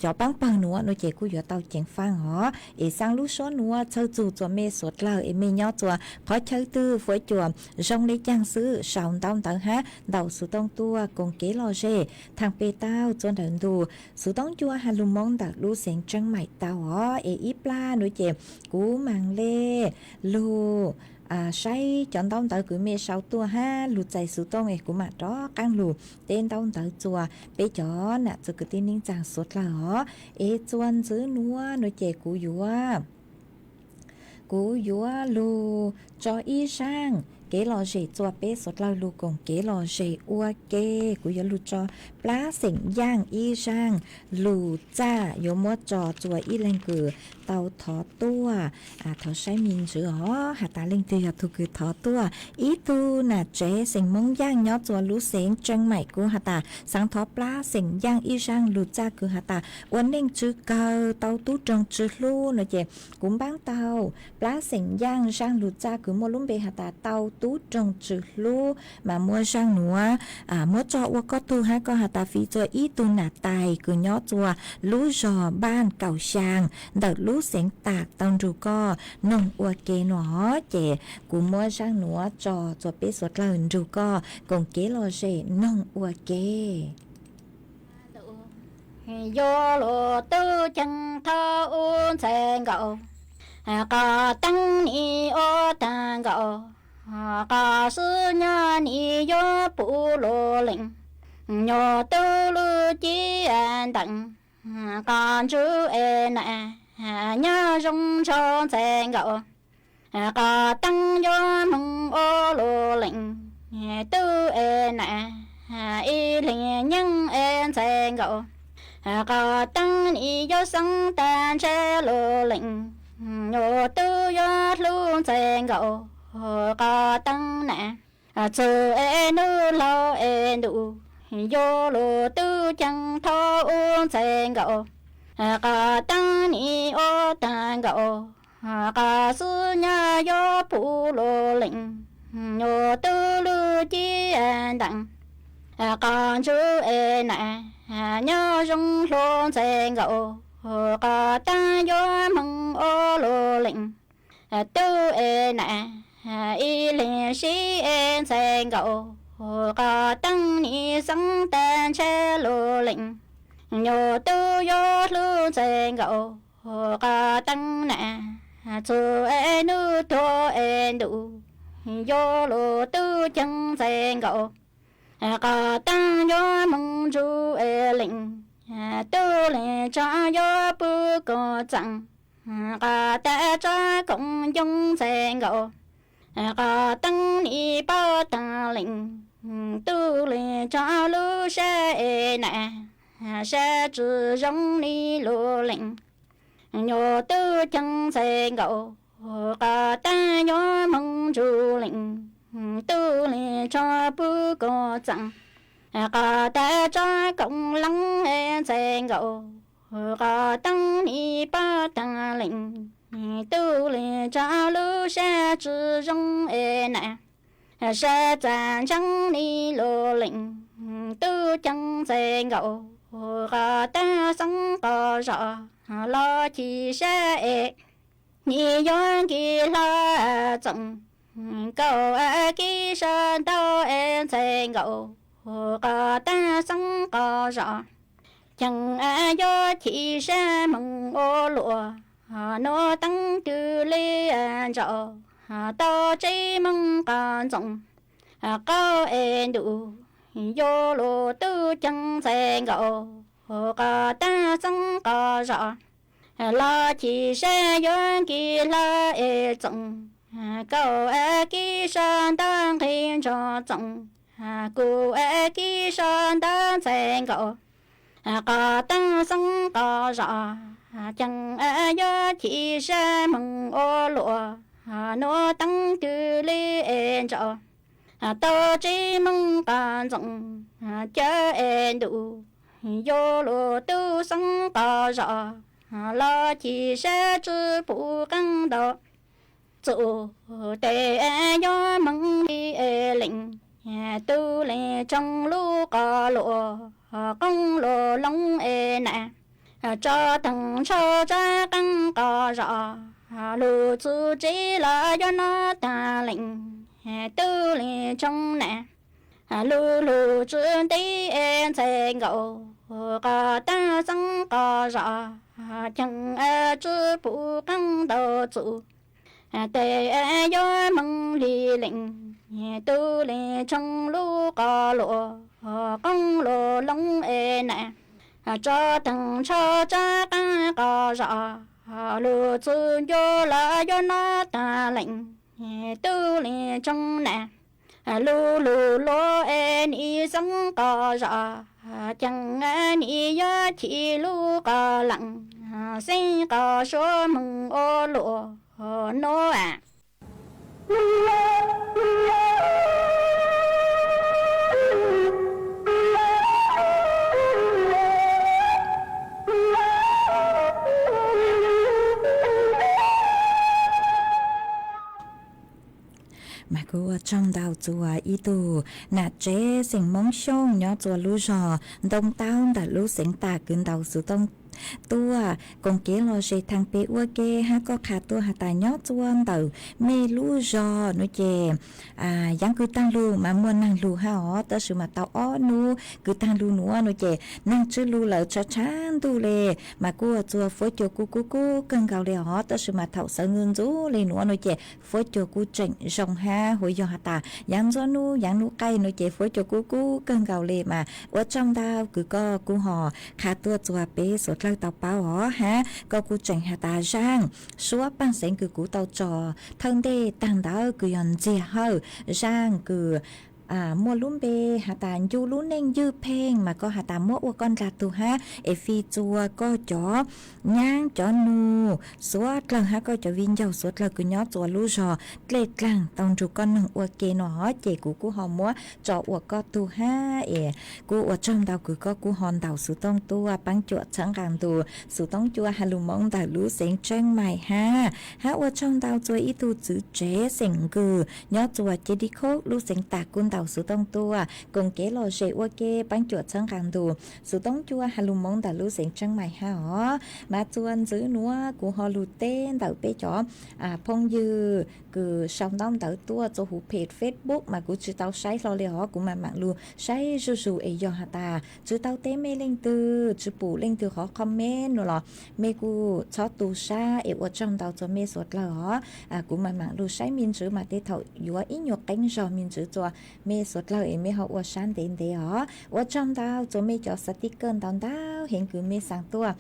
cov paab pawg nuav no ces kuj yuav tau ceev faaj os. Es xaa lub suab nuav txhawj txug txuas mej suav dlawg es mej nyob txuas qhov chaw twg fuab cua zoo le caag xwb sau ntaub ntawv hab ntaus xuv tooj tuaj koom kev lom zem thaam peg tau txuas ntawm ntu xuv tooj cua has lug Moob ntawm lub xeev Tseeb Maim tau os. Es ib plag nuav ces kuv maam le lug saib cov ntaub ntawv kws mej sau tuaj hab lug txais xuv tooj es kuv maam rov qaab lug teb ntaub ntawv txuas peb cov nam txiv kwv tij neej tsaa suav dlawg os. Es txuas ntxiv nuav nuav ces kuv yuav kuv yuav lug tso ib zaaj kev lom zem txuas peb suav dlawg lug koom kev lom zem ua ke. Kuv yuav lug tso plab xeem yaaj ib zaaj lug txaj yuav muab tso txuas ib leeg kws tau thov tuaj. Thov saib me ntsis os, has tas leej twg yog tug kws thov tuaj. Ib tug nam tsev xeem Moob Yaaj nyob txuas lub xeev Tseeb Maim kuv has tas xaav thov plab xeem yaaj ib zaaj lug txaj kws has tas ua neej tsw kawg tau tub roog tsw hlub no ces kuv npaab tau plab xeem yaaj zaaj lug txaj kws muaj lub npe has tas tau tub roog tsw hlub mas muab zaaj nuav muab tso ua koj tug hab koj has tas fiv txuas ib tug nam tais kws nyob txuas lub zog Npaaj Kaum Xyaa ntawm lub xeev Tam tau nrug koj noog ua ke no ces kuv muab zaaj nuav tso txuas peb suav dlawg nrug koj koom kev lom zem noog ua ke. Yuav luag tub ceev thab ub ntxhais nkaus, qos teeb nim ua taag nkaus, qos xwb nyob nim yuav puv luag leej, nyuag tub lub cib ntees, qos ntsub es nam nyob zoo ntsho ntxhais nkaus, qos teeb yuav moog ua luag leej, tub es nam ib leeg nyeej es ntxhais nkaus, qos teeb nim yuav xeeb tag ntshe luag leej, nyuag tub yuav hlub ntxhais nkaus, qos teeb nam txug es nub laug es ntuj, yuav luag tub ceev thab ub ntxhais nkaus, qos teeb nim ua taag nkaus, qos xwb nyob yuav puv luag leej, nyuag tub lub cib ntees, qos ntsub es nam nyob zoo hlub ntxhais nkaus, qos teeb yuav moog ua luag leej, tub es nam ib leeg sib es ntxhais nkaus, qos teeb nim xeeb tag ntshe luag leej, nyuag tub yuav hlub ntxhais nkaus, qos teeb nam txug es nub tuag es ntuj, yuav luag tub ceev ntxhais nkaus, qos teeb yuav moog ntsub es leej, tub leej tsam yuav puv koom txeem, qos tag tsam koom yoog ntxhais nkaus, qos teeb nim pab taag leej, tub leej tsam lub sab es nam sab tsw zoo li luag leej, nyuag tub ceev ntxhais nkaus, qos teeb yuav moog ntsub leej, tub leej tsam puv koom txeem, qos tag tsam koom leej es ntxhais nkaus, qos teeb nim pab taag leej, tub leej tsam lub sab tsw zoo es nam sab txag ntseeb nim lub leej, tub ceev ntxhais nkaus, qos tag xeeb qos zos, los chim sab es nim yuav nkig hlo txoom, kaum kib sab ntau es ntxhais nkaus, qos tag xeeb qos zos, ceev yuav chim sab moog ua luam, nuav teeb twg li ntsaum, tau tsib moog qos ntxoov, qaub es ntuj, yuav luag tub ceev ntxhais nkaus, qos tag xeeb qos zos, los chim sab yuav nkig hlo es txoom, kaum kib sab ntawd nqig nrog txoom, kaum kib sab ntawd ntxhais nkaus, qos tag xeeb qos zos, ceev yuav chim sab moog ua luam, nuav teeb twg li es ntsaum, tau tsib moog qos ntxoov, cawv es ntuj, yuav luag tub xeeb qos zos, los chim sab tsi pum qeej ntau txuj, tes yuav moog li es leej, tub leej tsoom lub qos luam, qoob luag loo es nam, tso teeg ntsho tsab qeej qos zos, lug txug tsev los yuav noj taag leej, tub leej tsoom nam, lug lug tsi ntib es ntxhais nkaus, qos tag xeeb qos zos, ceev tsi pum qeej ntau txuj, tes yuav moog li leej, tub leej tsoom lub qos luam, qoob luag loo es nam, tso teeg ntsho tsab qeej qos zos, lug txug ncua los yuav noj taag leej, tub leej tsoom nam, lug lug luag es nim xeeb qos zos, ceev nim yuav chim lub qos leej, xeeb qos suav moog ua luam nuav. Mas kuv ua tsaug ntau txuas ib tug nam tsev xeem Moob Xyooj nyob txuas lub zog Ntoo Taub ntawm lub xeev Tam Kwv Ntaus Xuv Tooj Tuaj koom kev lom zem thaaj peb ua ke hab koj qha tuaj has tas nyob txuas ntawm mej lub zog nuav ces yaav kws taag lug mas muaj naag lug hab os, tab sis mas tau ob nub kws taag lug nuav nuav ces naag tsi lug lawm tshav tshav ntuj le, mas kuj ua txuas fuab cua kuj kub kub kawg nkaus le os, tab sis mas thaum sawv ntxuv ntxuv le nuav nuav ces fuab cua kuj tseem zoo hab huv yog has tas yaav ntxuab nub yaav nub qaij nuav ces fuab cua kuj kub kawg nkaus le mas ua tsaug ntau kws koj kuj ho qha tuaj txuas peb suav dlawg tau paub os hab koj kuj tseem has tas zaaj suab paaj xeev kws kuv tau tso thawj ntej taag ntawd kws yog Ntxiag Hawj, zaaj kws muaj lub npe has tas Ncu Lub Neej Ywj Pheej mas koj has tas muab ua koj ndlag tug hab es fij txuas koj cov nyaab cov nug suav dlawg hab koj cov viv ncaus suav dlawg kws nyob txuas lub zog dlej dlaag tau nrug koj noog ua ke no ces kuv kuj ho muab tso ua koj tug hab es kuj ua tsaug ntau kws koj kuj ho ntaus Xuv Tooj Tuaj Paab Cuam txhawb nqaa ntus, Xuv Tooj Cua Has Lug Moov ntawm lub xeev Tseeb Maim hab, hab ua tsaug ntau txuas ib tug txwv tsev xeem Nkws nyob txuas Ceg Dib Khoob lub xeev Tam Kwv Ntaus Xuv Tooj Tuaj koom kev lom zem ua ke Paab Cuam txhawb nqaa ntus, Xuv Tooj Cua Has Lug Moov ntawm lub xeev Tseeb Maim hab os. Mas txuas ntxiv nuav kuv ho lug teb ntawm peb cov phooj ywg kws sau ntaub ntawv tuaj txuas huv phem Facebook mas kuv tsi tau saib hlo le hov, kuv mam mam lug saib zuj zus es yog has tas tsi tau teb mej leej twg tsi pum leej twg qhov comment nuav los mej kuj txhob tu sab es ua tsaug ntau txuas mej suav dlawg os. Kuv mam mam lug saib me ntsis mas tej thaum yuav ib nyuag qeeb zog me ntsis txuas mej suav dlawg es mej ho ua sab ntev ntev os. Ua tsaug ntau txuas mej cov sticker ntau ntau heev kws mej xaa tuaj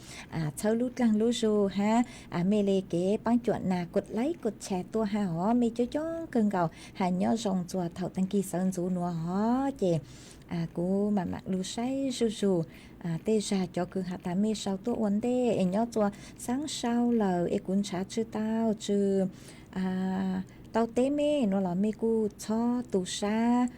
txhawb lub dlaag lub zug hab mej le kev paab cuam nas kuj like kuj share tuaj hab os, mej coob coob kawg nkaus has nyob zoo txuas thaum taag kis sawv ntxuv nuav os ces kuv mam mam lug saib zuj zus. Tej zag cov kws has tas mej sau tuaj ua ntej es nyob txuas xaav sau lawm es kuv nrhav tsi tau tsi tau teb mej nuav los mej kuj txhob tu sab.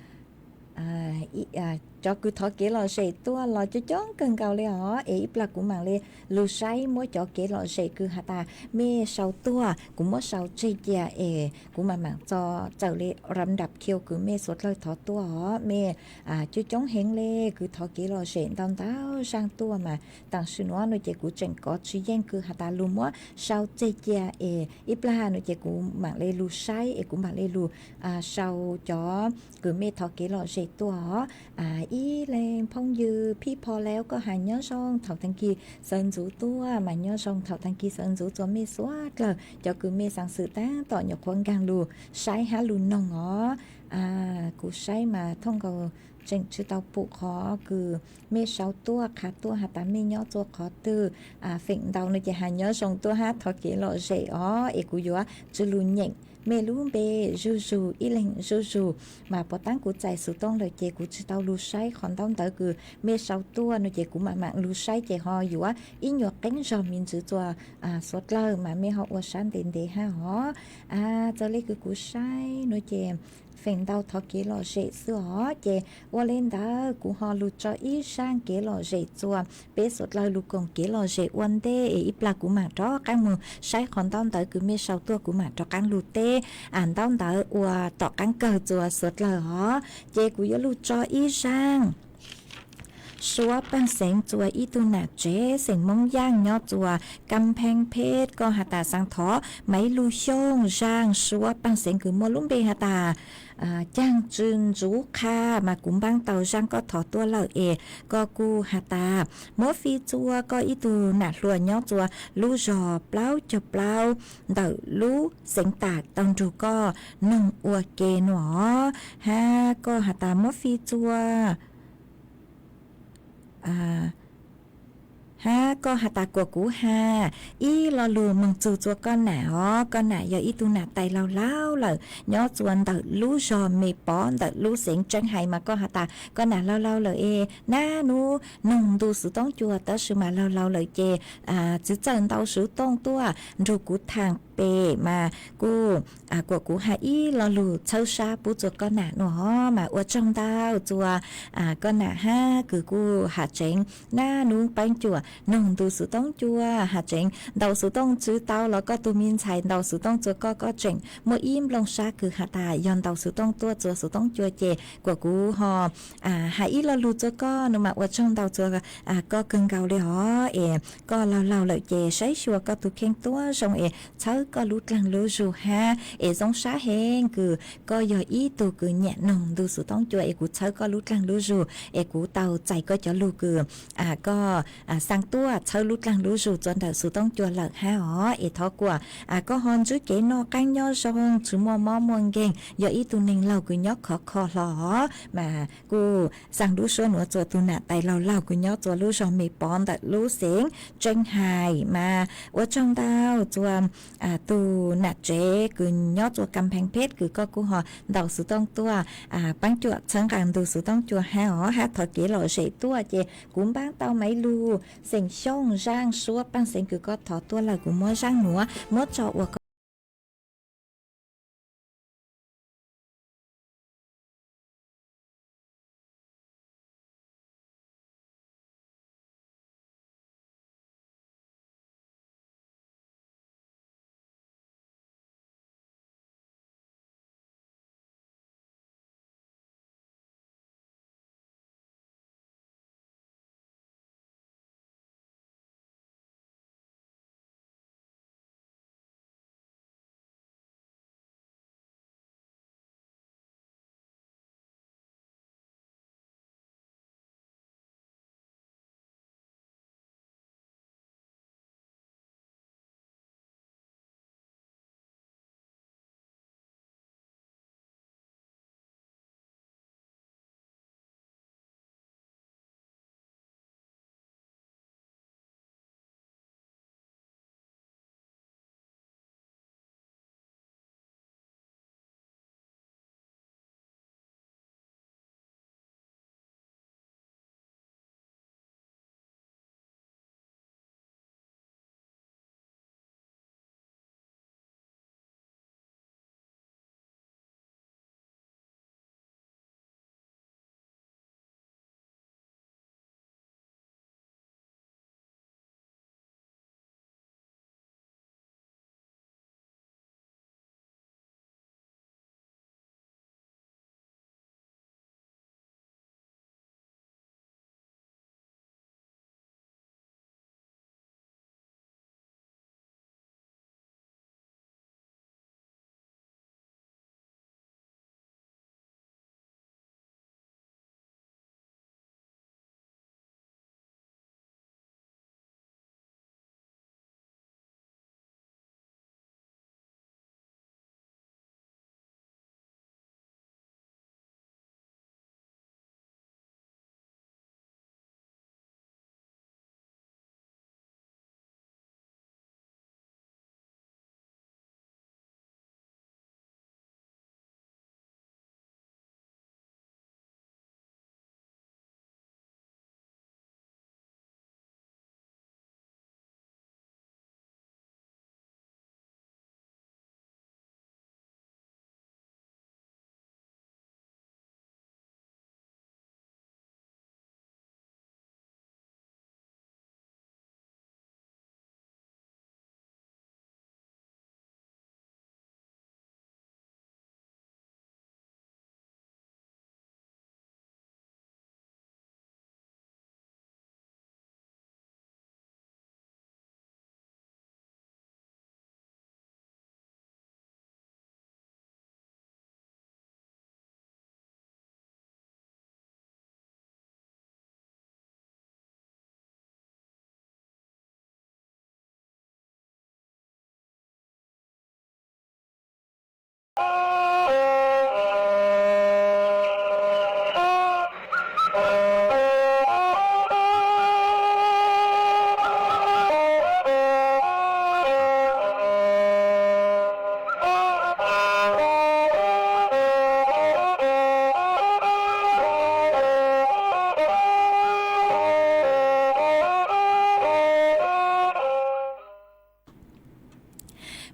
cov kws thov kev lom zem tuaj los coob coob kawg nkaus li os. Es ib plag kuv mam li lug saib muab cov kev lom zem kws has tas mej sau tuaj kuv muab sau tseg cia es kuv mam mam txo txawm li ram dam khiu kws mej suav dlawg thov tuaj os. Mej coob coob heev le, kws thov kev lom zem ntau ntau zaaj tuaj mas tam sim nuav no ces kuv tseem kov tsis yeej kws has tas lug muab sau tseg cia es ib plag no ces kuv mam li lug saib es kuv mam li lug sau cov kws mej thov kev lom zem tuaj os. Ib leeg phooj ywg Phij Pho Lauj, koj has nyob zoo thaum taag kis sawv ntxuv tuaj mas nyob zoo thaum taag kis sawv ntxuv txuas mej suav dlawg cov kws mej xaav xwm taab tom nyuam qhuav nkaag lug saib hab lug noog os. Kuv saib mas thooj nkaus tseem tsi tau pum qhov kws mej sau tuaj qha tuaj has tas mej nyob txua qhov twg. Feem ntau no ces has nyob zoo tuaj hab thov kev lom zem os, es kuv yuav tsi lug nyeem mej lub npe zuj zug ib leeg zuj zug, mas puas taab kuv txais xuv tooj lawm ces kuv tsi tau lug saib qhov ntaub ntawv kws mej sau tuaj no ces kuv mam mam lug saib ces ho yuav ib nyuas qeeb zog me ntsis txuas suav dlawg mas mej ho ua sab ntev ntev hab os. Txawm le kws kuv saib no ces feem ntau thov kev lom zem xwb os. Ces ua le ntawd kuv ho lug tso ib zaaj kev lom zem txuas peb suav dlawg lug koom kev lom zem ua ntej es ib plag kuv mam rov qaab moog saib qhov ntaub ntawv kws mej sau tuaj kuv mam rov qaab lug teb ntaub ntawv ua tom qaab kawg txuas suav dlawg os. Ces kuv yuav lug tso ib zaaj suab paaj xeev txuas ib tug nam tsev xeem Moob Yaaj nyob txuas Kam Pheej Phej, koj has tas xaav thov Maiv Lug Xyooj zaaj suab paaj xeev kws muaj lub npe has tas Caag Tsw Ntsuv Qha, mas kuv npaab tau zaaj koj thov tuaj lawm es koj kuj has tas muab fij txua koj ib tug nam hluas nyob txuas lub zog plaub caug plaub ntawm lub xeev tas tau nrug koj noog ua ke no hab koj has tas muab fij txua hab koj has tas kuas kuv has ib lo lug moog txug txua koj nam os. Koj nam yog ib tug nam tais laug laug lawm nyob txua ntawm lub zog Me Pov ntawm lub xeev Tseeb Hais, mas koj has tas koj nam laug laug lawm es nab nub noog ntu xuv toob cua tab sis mas laug laug lawm ces tsi txawj ntau xuv tooj tuaj nrug kuv thaam pem mas kuj kuas kuv has ib lo lug txhawb sab pub txua koj nam no os. Mas ua tsaug ntau txua koj nam hab kws kuj has tseev nab nub paab cuam noog ntu xuv toob cua, has tseev ntaus xuv tooj tsi tau los koj tug me ntxhais ntaus xuv tooj txua koj, koj tseem muaj ib nplooj sab kws has tas yog ntaus xuv tooj tuaj txua xuv toob cua ces kuas kuv ho has ib lo lug txua koj no mas ua tsaug ntau txua koj kawg nkaus li os. Es koj laug laug lawm ces saib xyuas koj tug kheej tuab zoo es txhawb koj lub dlaag lub zug hab es zoo sab heev kws koj yog ib tug kws nyam noog ntu xuv toob cua es kuv txhawb koj lub dlaag lub zug es kuv tau txais koj cov lug kws koj xaa tuaj txhawb lub dlaag lub zug txua ntawm xuv toob cua lawm hab os. Es thov kuas koj ho ntsib kev noj qaab nyob zoo tsi muaj mob muaj nkeeg, yog ib tug neeg laug kws nyob khov kho hlo os. Mas kuj xaa lub suab nuav txua tug nam tais laug laug kws nyob txua lub zog Me Pov ntawm lub xeev Tseeb Hais mas ua tsaug ntau txua tug nam tsev kws nyob txua Kam Pheej Phej kws koj kuj ho ntaus xuv tooj tuaj paab cuam txhawb nqaa ntu xuv toob cua hab os hab thov kev lom zem tuaj ces kuv npaab tau Maiv Lug xeem Xyooj zaaj suab paaj xeev kws koj thov tuaj lawm kuv muab zaaj nuav muab tso ua koj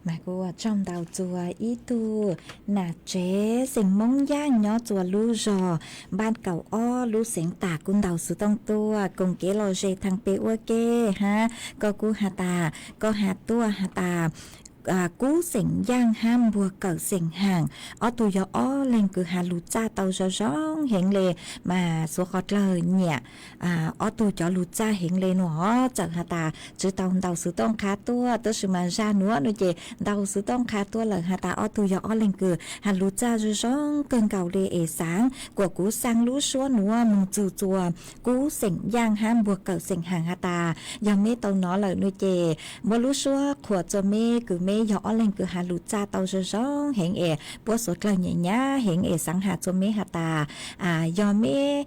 Mas kuv ua tsaug ntau txuas ib tug nam tsev xeem Moob Yaaj nyob txuas lub zog npaj kaum ob lub xeev Tam kuj ntaus xuv tooj tuaj koom kev lom zem theej peb ua ke hab. Koj kuj has tas, koj has tuaj has tas Kub xeem Yaaj hab Npuag Kawm xeem Haam, ob tug yog ob leeg kws has lug txaj tau zoo zoo heev le, mas xuav qhov dlawg nyiam ob tug cov lug txaj heev le nuav. Txawm has tas tsi tau ntaus xuv tooj qha tuaj tab sis mas zag nuav nuav ces ntaus xuv tooj qha tuaj lawm has tas ob tug yog ob leeg kws has lug txaj zoo zoo kawg nkaus le es xaav kuas kuv xaa lub suab nuav moog txug txuas Kub xeem Yaaj hab Npuag Kawm xeem Haam has tas yog meb tau nov lawm nuav ces muab lub suab qhuas txuas meb kws meb yog ob leeg kws has lug txaj tau zoo zoo heev es puab xuav dlawg nyam nyam heev es xaav has txuas meb has tas yog meb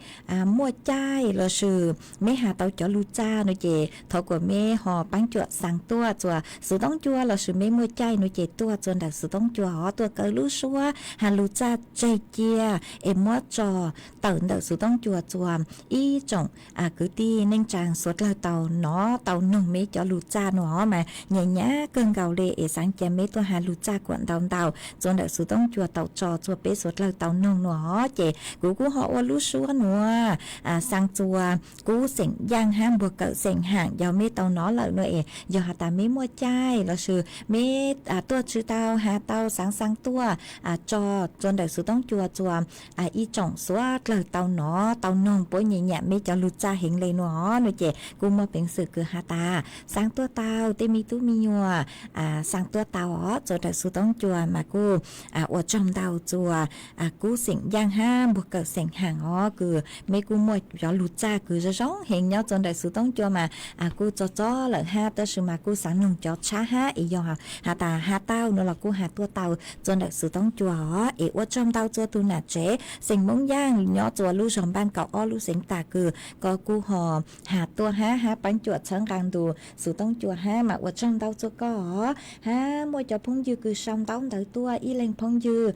muaj caij lossis meb has tau cov lug txaj nuav ces thov kuas meb ho paab cuam xaa tuaj txuas xuv toob cua lossis meb muaj caij nuav ces tuaj txuas ntawm xuv toob cua hov tuaj kaw lub suab has lug txaj tseg cia es muab tso tawm ntawm xuv toob cua txuas ib tsoom kwv tij neej tsaa xuav dlawg tau nov tau noog meb cov lug txaj nuav hov mas nyam nyam kawg nkaus le es xaav cia meb tuaj has lug txaj kuam ntau ntau txuas ntawm xuv toob cua tau tso txuas peb xuav dlawg tau noog nuav hov ces kuv kuj ho ua lub suab nuav xaa txuas Kub xeem Yaaj hab Npuag Kawm xeem Haam yog meb tau nov lawm nuav es yog has tas meb muaj caij lossis meb tuaj tsi tau has tau xaav xaa tuaj tso txuas ntawm xuv toob cua txuas ib tsoom xuav dlawg tau nov tau noog puab nyam nyam meb cov lug txaj heev le nuav hov nuav ces kuj muaj peev xwm kws has tas xaa tuaj tau tej me tub me nyuam xaa tuaj tau hov txuas ntawm xuv toob cua mas kuj ua tsaug ntau txuas Kub xeem Yaaj hab Npuag Kawm xeem Haam hov kws meb kuj muaj cov lug txaj kws zoo zoo heev nyob txuas ntawm xuv toob cua mas kuj txog txog lawm hab tab sis mas kuj xaav noog cov tshab hab es yog has tas has tau nuav los kuj has tuaj tau txuas ntawm xuv toob cua hov es ua tsaug ntau txuas tug nam tsev xeem Moob Yaaj nyob txuas lub zog npaj kaum ob lub xeev Tam kws koj kuj ho has tuaj hab hab paab cuam txhawb nqaa ntu xuv toob cua hab mas ua tsaug ntau txuas koj hov hab muaj cov phooj ywg kws sau ntaub ntawv tuaj ib leeg phooj ywg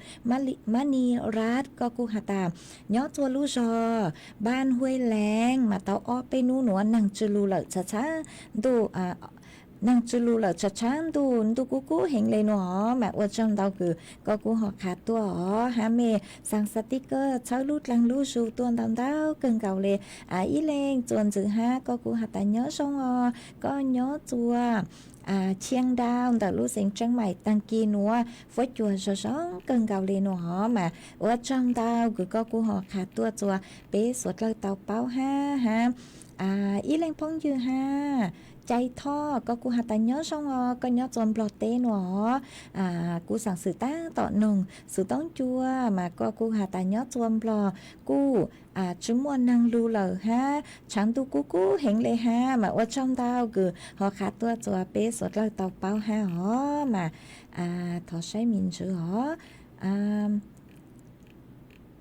Mab Ni Ras koj kuj has tas nyob txuas lub zog npaj Huaj Leev mas tau ob peb nub nuav neeg tsi lug lawm tshab tshab ntuj neeg tsi lug lawm tshab tshab ntuj ntuj kub kub heev le nuav hov mas ua tsaug ntau kws koj kuj ho qha tuaj hov hab mej xaa xatikaj txhawb lub dlaag lub zug tuaj ntau ntau kawg nkaus le ib leeg txuas ntxiv hab koj kuj has tas nyob zoo os koj nyob txuas Chiang Dau ntawm lub xeev Tseeb Maim taag kis nuav fuab cua zoo zoo kawg nkaus le nuav hov mas ua tsaug ntau kws koj kuj ho qha tuaj txuas peb xuav dlawg tau paub hab hab ib leeg phooj ywg hab Cai Thoj koj kuj has tas nyob zoo os koj nyob txuas Nplog teb nuav hov kuv xaav xwm taab tom noog xuv toob cua mas koj kuj has tas nyob txuas Nplog kuj tsi muaj neeg lug lawm hab tshaav ntuj kub kub heev le hab mas ua tsaug ntau kws ho qha tuaj txuas peb xuav dlawg tau paub hab hov mas thov saib me ntswv hov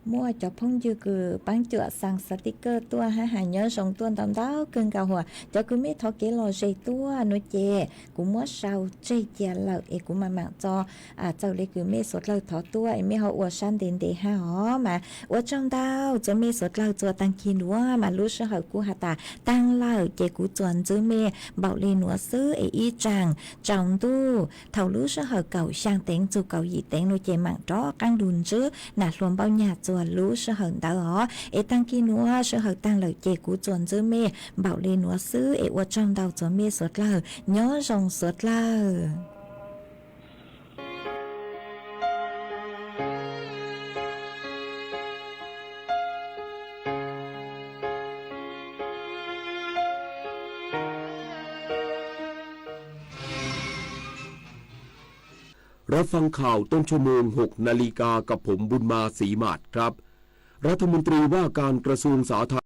muaj cov phooj ywg kws paab cuam xaa xatikaj tuaj hab has nyob zoo tuaj ntau ntau kawg nkaus huam cov kws mej thov kev lom zem tuaj nuav ces kuv muab sau tseg cia lawm es kuv maam maam txo txawm le kws mej xuav dlawg thov tuaj es mej ho ua sab ntev ntev hab hov mas ua tsaug ntau txuas mej xuav dlawg txuas taag kis nuav mas lub sij hawm kuj has tas taag lawm ces kuv txuas ntxwv mej npaum le nuav xwb es ib tsaam tsaus ntuj thaum lub sij hawm kaum xyaa teev txug kaum yim teev nuav ces maam rov qaab lug ntswb nam hluas Npauj Nyag txuas lub sij hawm ntawd hov es taag kis nuav sij hawm taag lawm ces kuv txuas ntxwv mej npaum le nuav xwb es ua tsaug ntau txuas mej xuav dlawg nyob zoo xuav dlawg. รับฟังข่าวต้นชั่วโมง หกนาฬิกา กับผม บุญมา ศรีหมาด ครับ รัฐมนตรีว่าการกระทรวงสาธาร